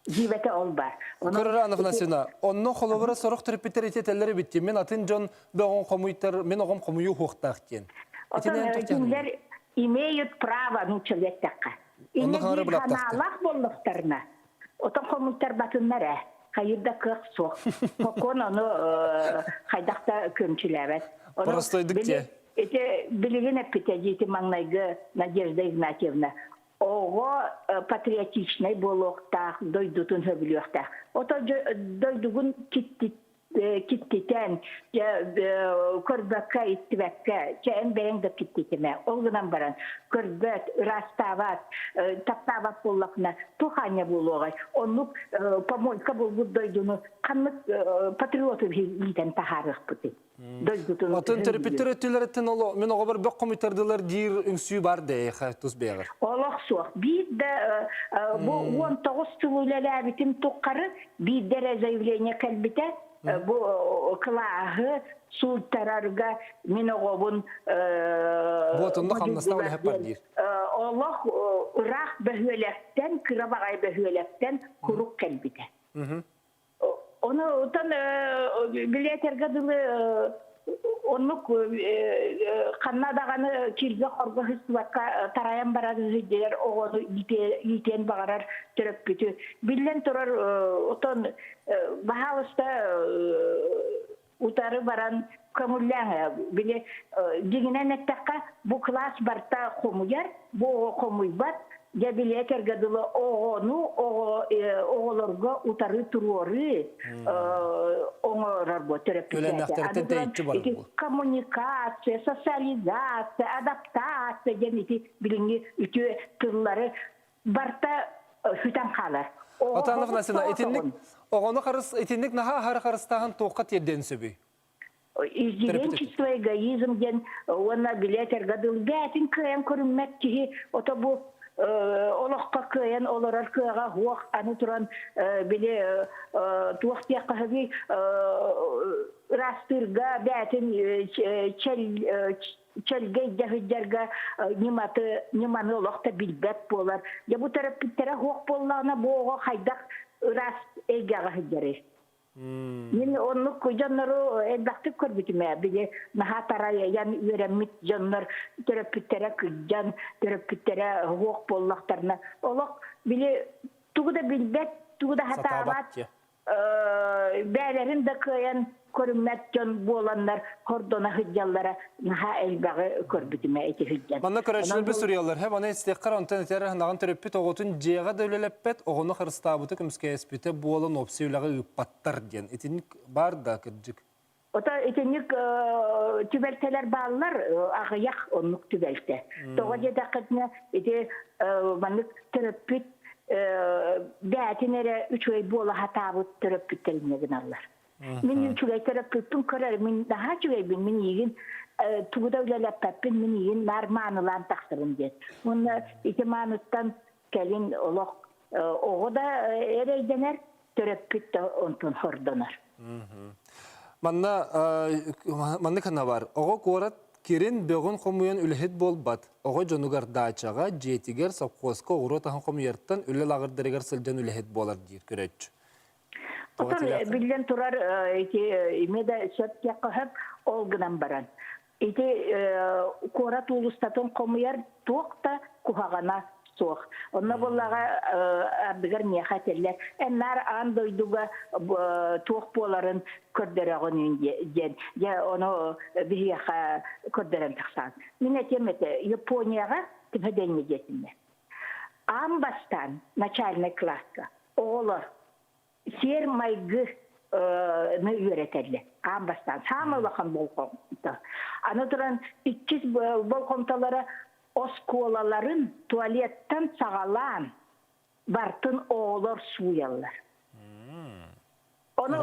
Дьиибэтэ ол баар. Көрөр Афанасьевна, онно холобура сорох төрөппүттэр ити этэллэр эбит мин атын дьон бөҕүн хомуйтар, мин оҕом хомуйуу хуохтаах диэн. Отон кинилэр имеют право нууччалыы эттэххэ. Инньэ биир санаалаах буоллахтарына, отон хомуйтарбатыннар ээ. Хайыр да кыах суох. Сокуон ону хайдах да күөмчүлээбэт. Простойдук дьэ. Ити билигин эппитэ дьиити маҥнайгы Надежда Игнатьевна оҕо патриотичнай буолуохтаах, дойдутун сөбүлүөхтээх. Ото дойдугун киттитэн, көрбөккө, иттибэккэ, чэ эн бэйэҥ да киттитимэ. Ол гынан баран көрбөт, ыраастаабат, таптаабат буоллахына туох аанньа буолуоҕай? Оннук помойка буолбут дойдуну ханнык патриоту иитэн таһаарыахпытый? Дойдутун Атын төрөппүттэр өттүлэриттэн оло мин оҕобор бөх хомуйтардылар диир үҥсүү бар дэйэхэ тус бэйэҕэр. Олох суох. Биир да бу 19 сыл үлэлээбитим туххары биирдэ эрэ заявление кэлбитэ. Бу кылааһы сууйтарарга мин оҕобун Буотунна хамнастаах үлэһит бар диир. Олох ыраах бөһүөлэктэн, кыра баҕайы бөһүөлэктэн курук кэлбитэ. Ону отон билиэтэргэ дылы оннук ханна даҕаны киргэ-хорго сыстыбакка тарайан баран сылдьар оҕону иитиэн баҕарар төрөппүтү. Биллэн турар, отон баһаалыста утары баран көҥүллээҥ били дьиҥинэн эттэххэ бу кылаас барта хомуйар бу оҕо хомуйбат дьэ билиэтэргэ дылы оҕону оҕо оҕолорго утары туруорыы оҥорор бу төрөппүттэргэ ити коммуникация социализация адаптация диэн ити билиҥҥи үтүө тыллары барта сүтэн хаалар. Отан Афанасьевна, итинник оҕону харыс итинник наһаа аһары харыстааһын туохха тиэрдиэн сөбүй? Иждивенчество, эгоизм диэн уонна билиэтэргэ дыл бээтин кыайан көрүммэт киһи ото бу олоххо кыайан олорор кыаҕа суох аны туран били туох диэххэ сөбүй ыраастыырга бээтин чэл чөлгө илдьэ сылдьарга ньыматы ньыманы олох да билбэт буолар. Дьэ бу төрөппүттэрэ суох буоллаҕына бу оҕо хайдах ыраас эйгэҕэ сылдьарый? Мин оннук дьоннору элбэхтик көрбүтүм ээ. Били наһаа тарайан үөрэммит дьоннор төрөппүттэрэ кырдьан, төрөппүттэрэ суох буоллахтарына олох били тугу да билбэт, тугу да сатаабат бээлэрин да кыайан көрүммэт дьон буоланнар хордоно сылдьаллара наһаа элбэҕи көрбүтүм ээ ити сылдьан. Манна көрөөччүлэрбит суруйаллар, һэ маны истиэххэр онтон этэр анаҕын төрөппүт оҕотун дьиэҕэ да үлэлэппэт, оҕону харыстаабыта көмүскээспитэ буолан уопсай үлэҕэ ыыппаттар диэн. Итинник баар да кырдьык? Ото итинник түбэлтэлэр бааллар, аҕыйах оннук түбэлтэ. Тоҕо диэтэххитинэ ити маннык төрөппүт бээтин эрэ үчүгэй буола сатаабыт төрөппүттэр инньэ гыналлар. Мин үчүгэй төрөппүппүн көрөр, мин наһаа үчүгэйбин, мин иигин тугу да үлэлэппэппин, мин иигин наар маанылаан тахсабын диэн. Уонна ити maaныттан кэлин олох оҕо да эрэйдэнэр, төрөппүт да онтон хордонор. Манна маннык хана бар. Оҕо куорат кирин бөҕүн хомуйан үлэһит буолбат. Оҕо дьонугар даачаҕа, дьиэтигэр, совхозка оҕуруот аһын хомуйартан үлэ лааҕырдарыгар сылдьан үлэһит буолар диир көрөөччү. Отон биллэн турар ити имэ да сөп диэххэ сөп ол гынан баран Ити куорат уулуссатын хомуйар туох да куһаҕана суох. Онно буоллаҕа ардыгар миэхэ этэллэр, эн наар аан дойдуга туох буоларын көрдөрөҕүн диэн. Дьэ, ону биһиэхэ көрдөрөн тахсаҕын. Мин этиэм этэ, Японияҕа түһэ диэтиннэр. Аан бастаан начальнай кылааска оҕолор сиэр-майгы ны үөрэтэллэр. Аан бастаан саамай улахан болҕомто. Аны туран иккис болҕомтолоро оскуолаларын туалеттан саҕалаан бартын оҕолор сууйаллар. Ону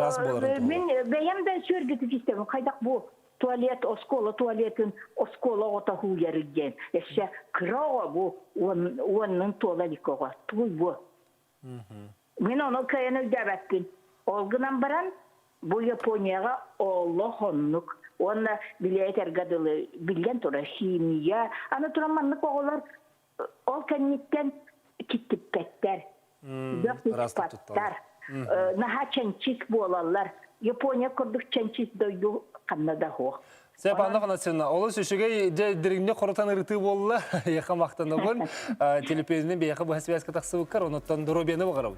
мин бэйэм да сүөргүтүк истэбин хайдах бу туалет оскуола туалетын оскуола оҕото һууйар диэн өссө кыра оҕо бу уоннун туола илик оҕо тугуй бу мин ону кыайан өйдөөбөппүн ол гынан баран бу Японияҕа олох оннук уонна билиэтэргэ дылы биллэн турар химия аны туран маннык оҕолор ол кэнниттэн киттиппэттэр бөх ыспаттар наһаа чэнчис буолаллар Япония курдук чэнчис дойду ханна да суох Сеп Анна Афанасьевна, олус үчүгэй дьэ дириҥник хорутан ырытыы буолла. Эйиэхэ махтанабын. Телепиэнинэн биһиэхэ быһа связка тахсыбыккар, онуттан доруобуйаны баҕарабын.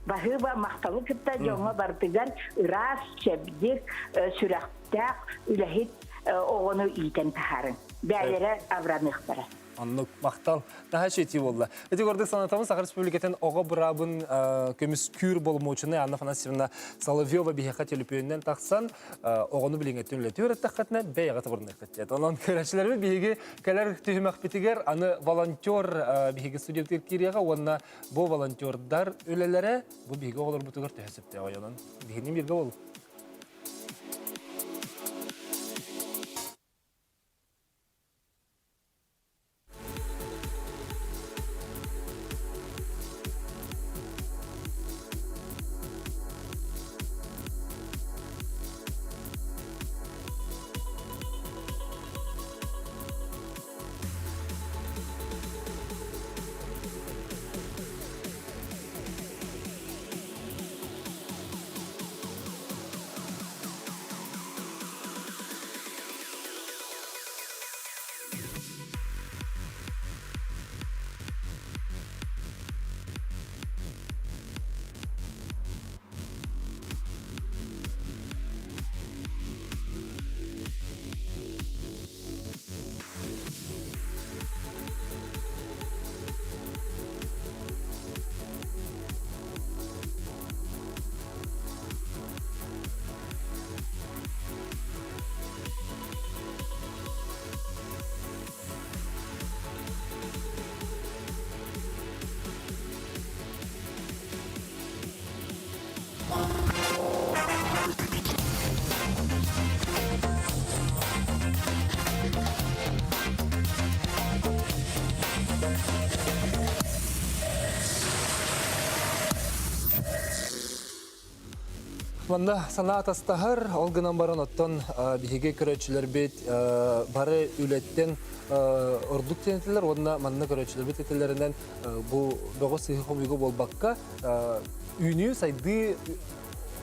Баһыыба махталы кытта дьоҥҥо бардыгар ыраас, чэбдик, сүрэхтээх, үлэһит оҕону иитэн таһаарыҥ. Бэйэлэрэ абыраныахтара. Оннук махтал. Наһаа үчүгэй буолла. Ити курдук санатабын Саха Республикатын оҕо быраабын көмүскүүр боломуочунай Анна Афанасьевна Соловьева биһиэхэ төлөпүөнүнэн тахсан оҕону билиҥҥэттэн үлэтигэр эттэххитинэ бэйэҕэ табырыныаххыт диэт. Онон көрөөччүлэрбит биһиги кэлэр түһүмэхпитигэр аны волонтер биһиги студиябытыгар киириэҕэ уонна бу волонтердар үлэлэрэ бу биһиги оҕолорбутугар төһө сөптөөҕүй онон биһигини бииргэ буолуҥ. Манна санаа атастаһар, ол гынан баран оттон биһиги көрөөччүлэрбит бары үлэттэн ордук тиэнэтилэр уонна манна көрөөччүлэрбит этэлэринэн бу бөҕө сыһы хомуйга буолбакка үүнүү сайдыы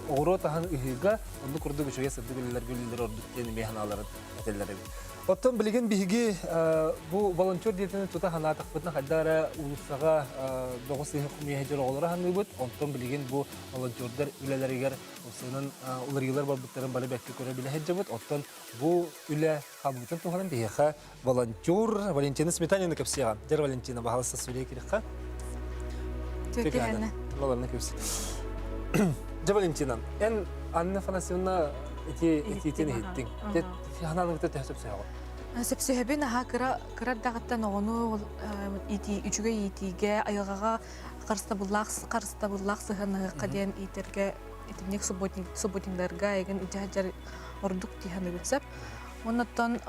оҕуруот аһын ыһыыга оннук курдук үчүгэй сырдык үлэлэргэ үлэлэр ордук диэн эмиэ санааларын этэллэр эбит. Оттон билигин биһиги бу волонтер диэтини тута санаатахпытына хайдах эрэ уулуссаҕа бөҕө сыыһы хомуйа сылдьар оҕолору саныыбыт. Онтон билигин бу волонтердар үлэлэригэр сыанан уларыйыылар барбыттарын бары бэккэ көрө билэ сылдьабыт. Оттон бу үлэ хаалбытын туһунан биһиэхэ волонтер Валентина Сметанина кэпсиэҕэ. Дьэр Валентина, баһалыста сүрэй кириэххэ. Баларна көпс. Дьэ Валентина, эн Анна Афанасьевна ити этиитин иһиттиҥ. Ханаалыгыта төһө сөпсөһөҕүн? Сөпсөһөбүн аһа кыра кыра эрдэҕиттэн оҕону иитии үчүгэй иитиигэ айылҕаҕа харыстабыллаах харыстабыллаах сыһыаннаһыахха диэн иитэргэ итинник субботник субботниктарга эйигин илдьэ сылдьар ордук дии саныыбын сөп. Оннуттан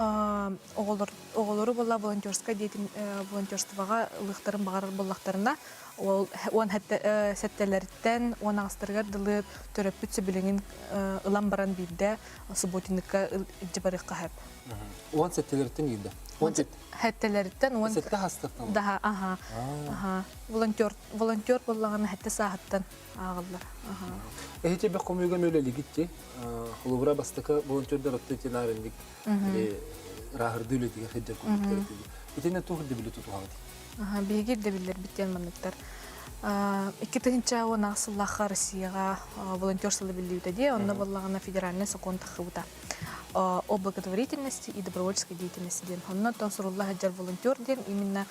оҕолор оҕолору буолла волонтерскай диэтин волонтерствоҕа ылыахтарын баҕарар буоллахтарына ол уон сэттэлэриттэн 18-тарыгар дылы төрөппүт сөбүлэҥин ылан баран биирдэ субботникка илдьэ барыахха сөп. 17-лэриттэн биирдэ. Сэттэлэриттэн уон Сэттэ хастартан. Даха, аха. Аха. Волонтер волонтер буоллаҕына сэттэ сааһыттан ааҕыллар. Аха. Эһити бэх хомуйга мөлөлигитти. Холобура бастакы волонтердар отты тинарынник ырааһырдыы үлэтигэр сылдьар курдуктар этилэр. Итиннэ туох ирдэбили тутуһаҕыт? Биһиги ирдэбиллэрбит диэн манныктар. 2010 сыллаахха Россияҕа волонтер сыла биллибитэ дии, онно буоллаҕына федеральнай сокуон таххыбыта. О благотворительности и добровольческой деятельности диэн. Онно оттон сурулла сылдьар волонтер диэн именно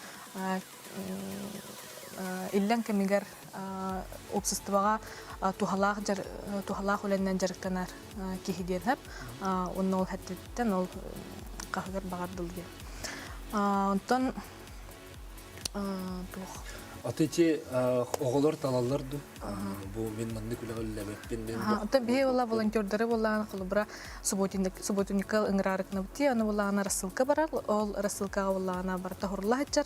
иллэҥ кэмигэр уопсастыбаҕа туһалаах туһалаах үлэннэн дьарыктанар киһи диэн сөп. Уонна ол хэттиттэн ол хаһыгар баҕардыл диэн. Онтон туох. Аты ити оҕолор талаллар дуу? Бу мин маннык үлэҕэ үлэлээбэппин. Мин Оттон биһи була волонтердары буоллаҕына холобура субботникка ыҥыраарыкнабыт аны буоллаҕына рассылка барар. Ол рассылкаҕа буоллаҕына барыта хорула сылдьар.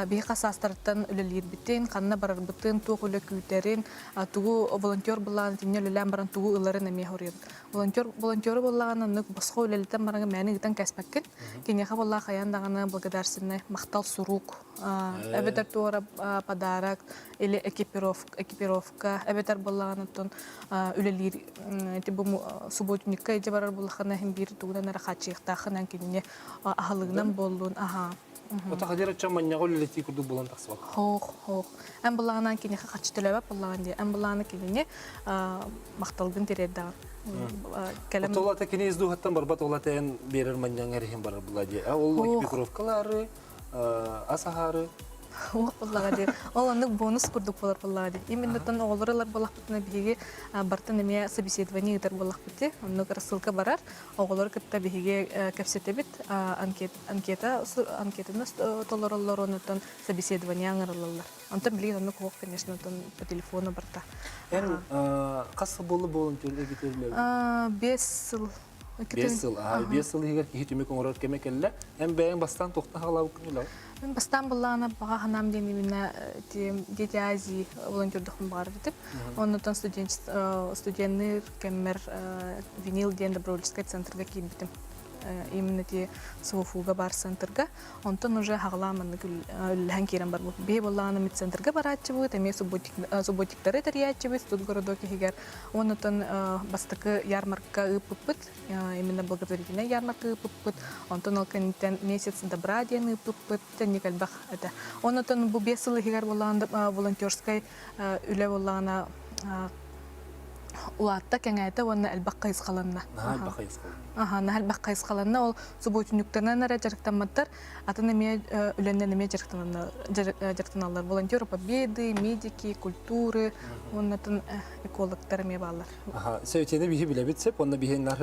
Биһи хас саастарыттан үлэлиирбитин, ханна барарбытын, туох үлэ күүтэрин, тугу волонтер буоллаҕына итиннэ үлэлээн баран тугу ыларын эмиэ хоруйабыт. Волонтер волонтеру буоллаҕына оннук босхо үлэлэтэн баран мээнэ ыытан кээспэккин. Киниэхэ буоллаах хайаан даҕаны благодарственный махтал сурук, эбэтэр туора подарок или экипировка, экипировка эбэтэр буоллаҕына оттон үлэлиир ити бу субботникка ити барар буоллаххына иһин биир тугунан эрэ хааччыйыахтааххынан кинини аһылыгынан буоллун аһаа Ота хадыр ачча манньаҕа үлэлэтии курдук буолан тахсыбат. Хоох, хоох. Эн былаанан киниэхэ харчы төлөөбөт буоллаҕын дии. Эн былааны кинини махталгын тириэрдэҕин. Кэлэн Ол ата кини из дууһаттан барбат ол ата эн биэрэр манньаҥ эриһин барар була дии. Ол экипировкалары, ас аһаары. Уох буоллаҕа дии. Ол оннук бонус курдук буолар буоллаҕа дии. Именно тон оҕолору ылар буоллахпытына биһиги бартан эмиэ собеседование ыытар буоллахпыт дии. Оннук рассылка барар. Оҕолору кытта биһиги кэпсэтэбит. Анкета анкетаны толороллор, онтон собеседование ыҥырыллаллар. Онтон билигин оннук суох, конечно, онтон по телефону барта. Эн хас сыл буолла волонтер үлэлээбит? 5 сыл. 5 сыл. 5 сыл иһигэр киһи түмүк оҥорор кэмэ кэллэ. Эн бэйэҥ бастаан туохтан хаалаабыккын үлэҕин? Мин бастаан былаана баҕа санаам диэн именно Дети Азии волонтердохпун баҕарар этим. Оннуттан студенныыр кэммэр Винил диэн добровольческай центрга киирбитим. Именно ти СВФУга бар центрга. Онтон уже хаҕалаан маннык үллэһэн киирэн барбыт. Биһи буоллаҕына медцентрга барааччыбыт, эмиэ субботиктары тэрийээччибит студгородок иһигэр. Оннуттан бастакы ярмарка ыыппыппыт, именно благотворительнай ярмарка ыыппыппыт. Онтон ол кэнниттэн месяц добра диэн ыыппыппыт, тэнник элбэх этэ. Оннуттан бу 5 сыл иһигэр буоллаҕына волонтерскай үлэ буоллаҕына улаатта, кэҥээтэ уонна элбэх хайысхаланна. Наһаа элбэх хайысхаланна. Аха, наһаа элбэх хайысхаланна. Ол субботниктарынан эрэ дьарыктамматтар, атын эмиэ үлэннэн эмиэ дьарыктаналлар. Волонтеры победы, медики, культуры уонна атын экологтар эмиэ бааллар. Аха, сөйтүнэ биһи билэбит сөп, уонна биһи наар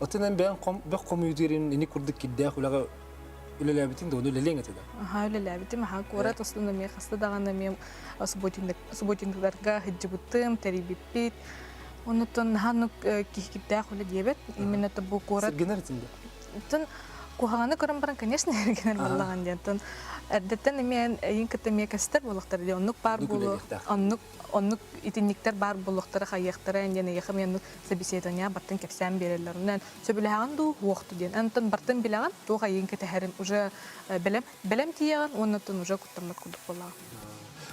Отун эн бэйэҥ бөх хомуйдуурин ини курдук кирдээх үлэҕэ үлэлээбитиҥ да, ону үлэлиэҥ этэ да? Аха, үлэлээбитим. Аха, куорат устун эмиэ хаста даҕаны эмиэ субботниктарга сылдьыбытым, тэрийбиппит. Оннуттан наһаа оннук киһи кирдээх үлэ диэбэт. Именно бу куорат... Сиргэнэр этим да? Оттон куһаҕаны көрөн баран, конечно, эргинэр буоллаҕын диэн. Оттон эрдэттэн эмиэ эйин кытта эмиэ кэстэр буоллахтара дии. Оннук баар буолуо. Оннук оннук итинниктэр баар буолуохтара хайыахтара диэн эйиэхэ эмиэ оннук собеседование бартын кэпсээн биэрэллэр. Онон сөбүлэһэҕин дуу, уохту диэн. Онтон бартын билэҕин, туох айыын кэтэһэрин уже бэлэм бэлэм тиийэҕин уонна оттон уже куттаммат курдук буоллаҕын.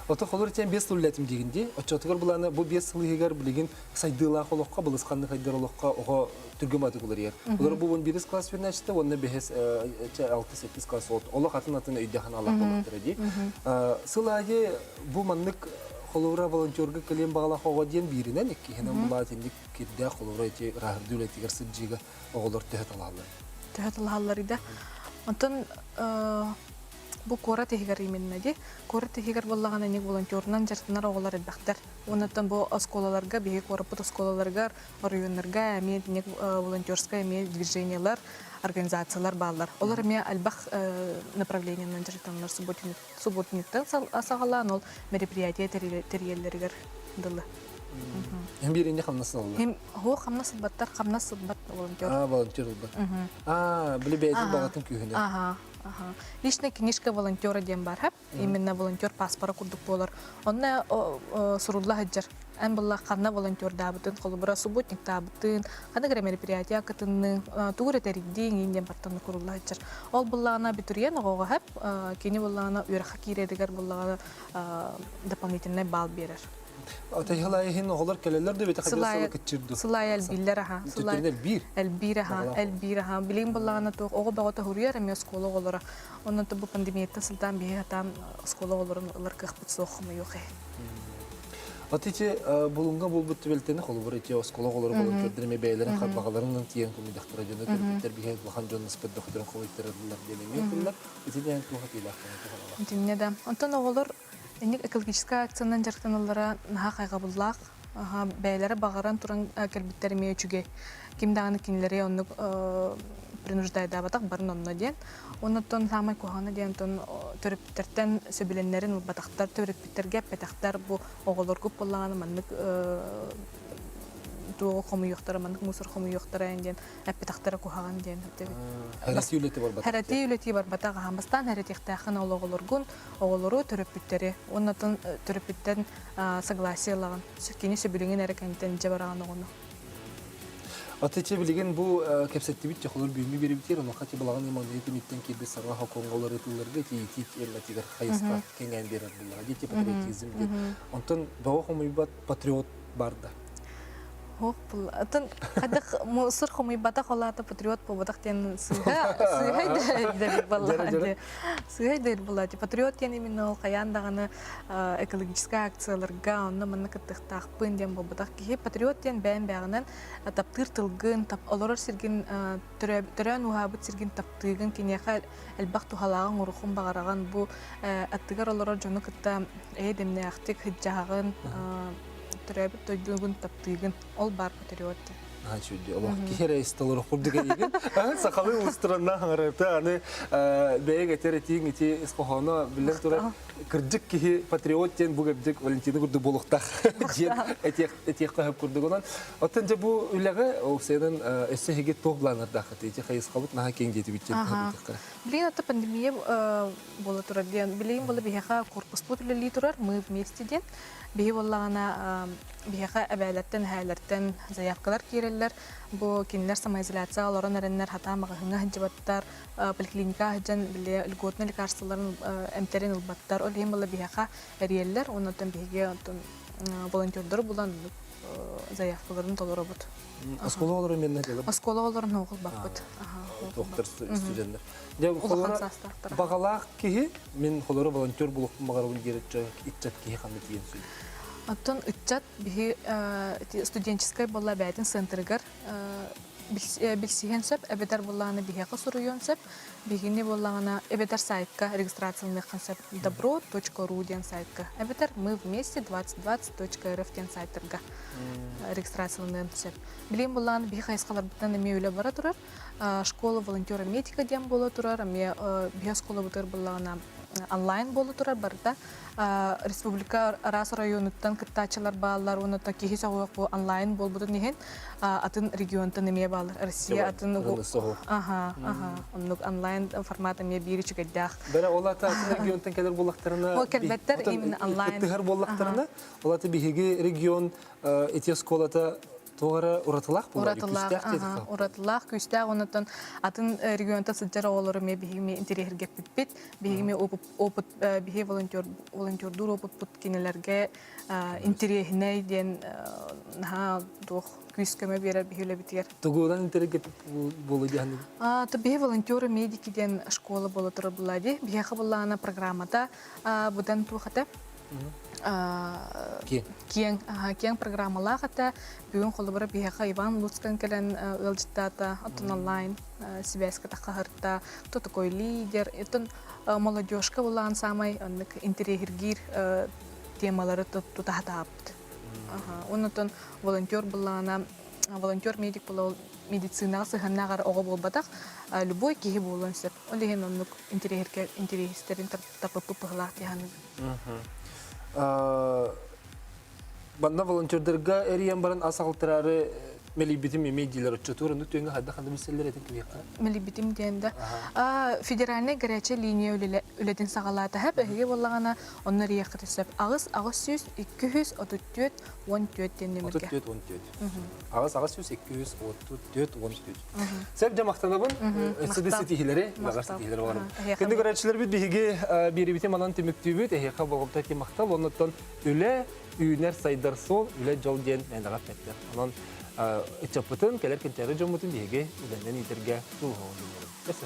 Ото холор тиэн 5 сыл үлэлэтим диигин дии. Оччотугар былаана бу 5 сыл иһигэр билигин сайдыылаах олоххо, былысханнык хайдар олоххо оҕо түргэн баатык уларыйар. Олор бу 11 класс үөрэнээччитэ уонна 5 6-7 класс олох атын-атын өйдөөх аналаах буолуохтара дии. Сыл аайы бу маннык холобура волонтерга кэлиэн баҕалаах оҕо диэн бииринэн, иккиһинэн булаат инник кирдээх холобура ити ырааһырдыы үлэтигэр сылдьыыга оҕолор төһө талаһаллар? Төһө талаһаллар да. Онтон бу куорат иһигэр именно ди. Куорат иһигэр буоллаҕына ник волонтерунан дьарыктанар оҕолор элбэхтэр. Оннуттан бу оскуолаларга, биһиги куораппыт оскуолаларыгар, оройуоннарга эмиэ итинник волонтерскай эмиэ движениелар, организациялар бааллар. Олор эмиэ элбэх направлениенан дьарыктаналлар субботниктан саҕалаан ол мероприятие тэрийэллэригэр дылы. Hem бииринни хамнас ылаллар. Hem хо хамнас ылбаттар, хамнас ылбат волонтер. А, волонтер ылбат. А, били бэйэтин баҕатын күүһүнэн. Ага, ага. Личная книжка волонтера диэн бар, Именно волонтер паспора курдук буолар. Онно сурулла сылдьар. Эн булла ханна волонтердаабытын, холобура субботниктаабытын, ханна гэрэ мероприятие кытынныҥ, тугу эрэ тэрийдиҥ, иин диэн бартан курулла сылдьар. Ол буллаҕына абитуриент оҕоҕо хэп, кини буллаҕына үөрэххэ киирэригэр буллаҕына дополнительный балл биэрэр. Атайһылай иһин оҕолор кэлэллэр да бите хадыр сылы кытчырды. Сылай элбииллэр аха. Сылай элбиир. Элбиир аха, элбиир аха. Билигин буллаҕына туох оҕо бөҕөтө хуруйар эмиэ оскуола оҕолоро. Онон бу пандемияттан сылтаан биһи хатаан оскуола оҕолорун ылар кыахпыт суох хомойуох иһин. Аты ити булунга буолбут түбэлтэни холобур ити оскуола оҕолоро волонтердар эмиэ бэйэлэрин харбаҕаларынан тиийэн хомуйдахтара дьоно төрөппүттэр биһи улахан дьон ыспыт дохторун хомуйтараллар диэн эмиэ этиллэр. Ити диэн туох этиилээх Итиннэ да. Онтон оҕолор инник экологическай акциянан дьарыктаналлара наһаа хайҕабыллаах. Бэйэлэрэ баҕаран туран кэлбиттэр эмиэ үчүгэй. Ким даҕаны кинилэри оннук принуждайдаабатах барын онно диэн. Оннуттан саамай куһаҕана диэн онтон. төрөппүттэртэн сөбүлэннэрин ылбатахтар, төрөппүттэргэ эппэтэхтэр бу оҕолоргут буоллаҕына маннык туоҕу хомуйуохтара, маннык мусор хомуйуохтара диэн эппэтэхтэрэ куһаҕан диэн этэбит. Хэрэтии үлэтэ барбатах. Хэрэтии үлэтии барбатах аһаан бастаан хэрэтиэхтээххин ол оҕолоргун, оҕолору, төрөппүттэри уонна төрөппүттэн согласие ылаҕын. Кини сөбүлэҥин эрэ кэнниттэн дьэ бараҕын оҕону. Аты билигин бу кэпсэттибит чохолор бүгүҥҥү биэрибитигэр онуоха ти балаҕан маҥнайгы күнүттэн киирбит саҥа хокуоҥҥа ырытыыларга тиийитии тиэмэтигэр хайысха кэҥээн биэрэр буоллаҕа дии патриотизм диэн. Онтон бөҕө хомуйбат патриот бар да. Ох, атын хайдах мусор хомуйбатах ол аата патриот буолбатах диэн сыыһа сыыһа дэбит буолла. Сыыһа дэбит буолла. Патриот диэн именно ол хайаан даҕаны экологическай акцияларга онно манна кыттыахтаахпын диэн буолбатах киһи патриот диэн бэйэм бэйэҕинэн таптыыр тылгын, олорор сиргин төрөөн ууһаабыт сиргин таптыыгын, киниэхэ элбэх туһалааҕын, уруккун баҕараҕын, бу аттыгар олорор дьону кытта эйэ-дэмнээхтик сылдьаһаҕын, төрөөбүт дойдугун таптыыгын. Ол баар патриот диэн. Наһаа үчүгэй олох киһи эрэ истэ олорох курдук эйигин. Сахалыы устуранна хаҥарарта аны бэйэҥ этэр этииҥ ити ис хоһооно биллэн турар кырдьык киһи патриот диэн бу кырдьык Валентина курдук буолуохтаах диэн этиэххэ сөп курдук. Онон оттон дьэ бу үлэҕэ уопсайынан өссө эһиги туох былааннардааххытый? Ити хайысхабыт наһаа киэҥ диэтибит диэн таһырдыахтара. Билигин ата пандемия буола турар диэн. Билигин буола биһиэхэ корпуспут үлэлии турар, мы вместе диэн. Биһи буоллаҕына биһиэхэ эбээлэртэн, эһээлэртэн заявкалар киирэллэр. Бу кинилэр самоизоляцияҕа олорон эрэннэр хатаан маҕаһыыҥҥа сылдьыбаттар, поликлиникаҕа сылдьан били льготнай лекарстволарын эмтэрин ылбаттар. Ол иһин буолла биһиэхэ эрийэллэр уонна оттон биһиги оттон волонтердары булан заявкаларын толоробут. Оскуола оҕолорун миэннэ дьалым? Оскуола оҕолорун оҕолбаппыт. Доктор студеннар. Дьэ, Улахан саастаахтара. Баҕалаах киһи, мин холоро волонтер булуохпун баҕарабын диир ыччат киһи ханна тиийэн сүүй? Оттон ыччат биһи студенческай буолла бэйэтин центрыгар билсиһиэн сөп, эбэтэр буоллаҕына биһиэхэ суруйуон сөп, биһигини буоллаҕына эбэтэр сайтка регистрацияланыаххын сөп добро.ру диэн сайтка, эбэтэр мы вместе 2020.рф диэн сайтарга регистрацияланыан сөп. Билигин буоллаҕына биһи хайысхаларбытынан эмиэ үлэ бара турар. Школа волонтера медика диэн буола турар, эмиэ биһи оскуолабытыгар буоллаҕына онлайн буола турар барыта. Республика араас оройуонуттан кыттааччылар бааллар уонна киһи сөҕүөх бу онлайн буолбутун иһин атын регионтан эмиэ бааллар. Россия атын аха аха оннук онлайн формат эмиэ биир үчүгэйдээх. Бэрэ ол ата атын регионтан кэлэр буоллахтарына Ол кэлбэттэр именно онлайн. Кыттыһар буоллахтарына, ол ата биһиги регион ити оскуолата туох эрэ уратылаах буолар, уратылаах, күүстээх уратылаах, күүстээх оннуттан атын регионта сылдьар оҕолору эмиэ биһиги эмиэ интэриэһиргэппиппит. Биһиги эмиэ опыт биһи волонтер волонтердуур опыппыт кинилэргэ интэриэһинэй диэн наһаа туох күүс көмө биэрэр биһи үлэбитигэр. Тугунан интэриэһиргэппит буолуо диэххин? То биһи волонтеры медики диэн школа буола турар буолла дии. Биһиэхэ буоллаҕына программата быдан туох этэ? Киэҥ киэҥ программалаах этэ. Бүгүн холобура биһиэхэ Иван Луцкан кэлэн ыалдьыттаата, оттон онлайн сибээскэ таххаһырта, кто такой лидер, оттон молодежка булаан саамай оннук интэриэһиргиир темалары тутаһатааппыт. Оннотон волонтер буллаҕына волонтер медик була медицинаҕа сыһыаннаах эрэ оҕо буолбатах, любой киһи буолуон сөп. Ол иһин оннук интэриэһиргэ интэриэһистерин таппыппыт быһылаах дии саныыбын. Манна волонтердарга эрийэн баран ас аҕалтараары мэлийбитим эмиэ диилэр оччотугар оннук түгэҥҥэ хайдах ханна билсэллэр этин кимиэхэ? Мэлийбитим диэн да федеральнай горячая линия үлэтин саҕалаата сөп эһиги буоллаҕына онно эрийиэххитин сөп 8 800 234 14 диэн нөмүргэ 34 14 8 800 234 14 Сөп дьэ махтанабын өссө да ситиһилэри баҕар ситиһилэри баҕарабын Күндү көрөөччүлэрбит биһиги биэрибитин манан түмүктүүбүт эһиэхэ болҕомто махтал оннуттан үлэ үүнэр сайдар суол, үлэ дьол диэн мээнэҕэ эппэттэр. Онон ыччаппытын, кэлэр кэнчээри дьоммутун биһиги үлэнэн иитэргэ дьулуһуоҕун биллэрэбит. Өссө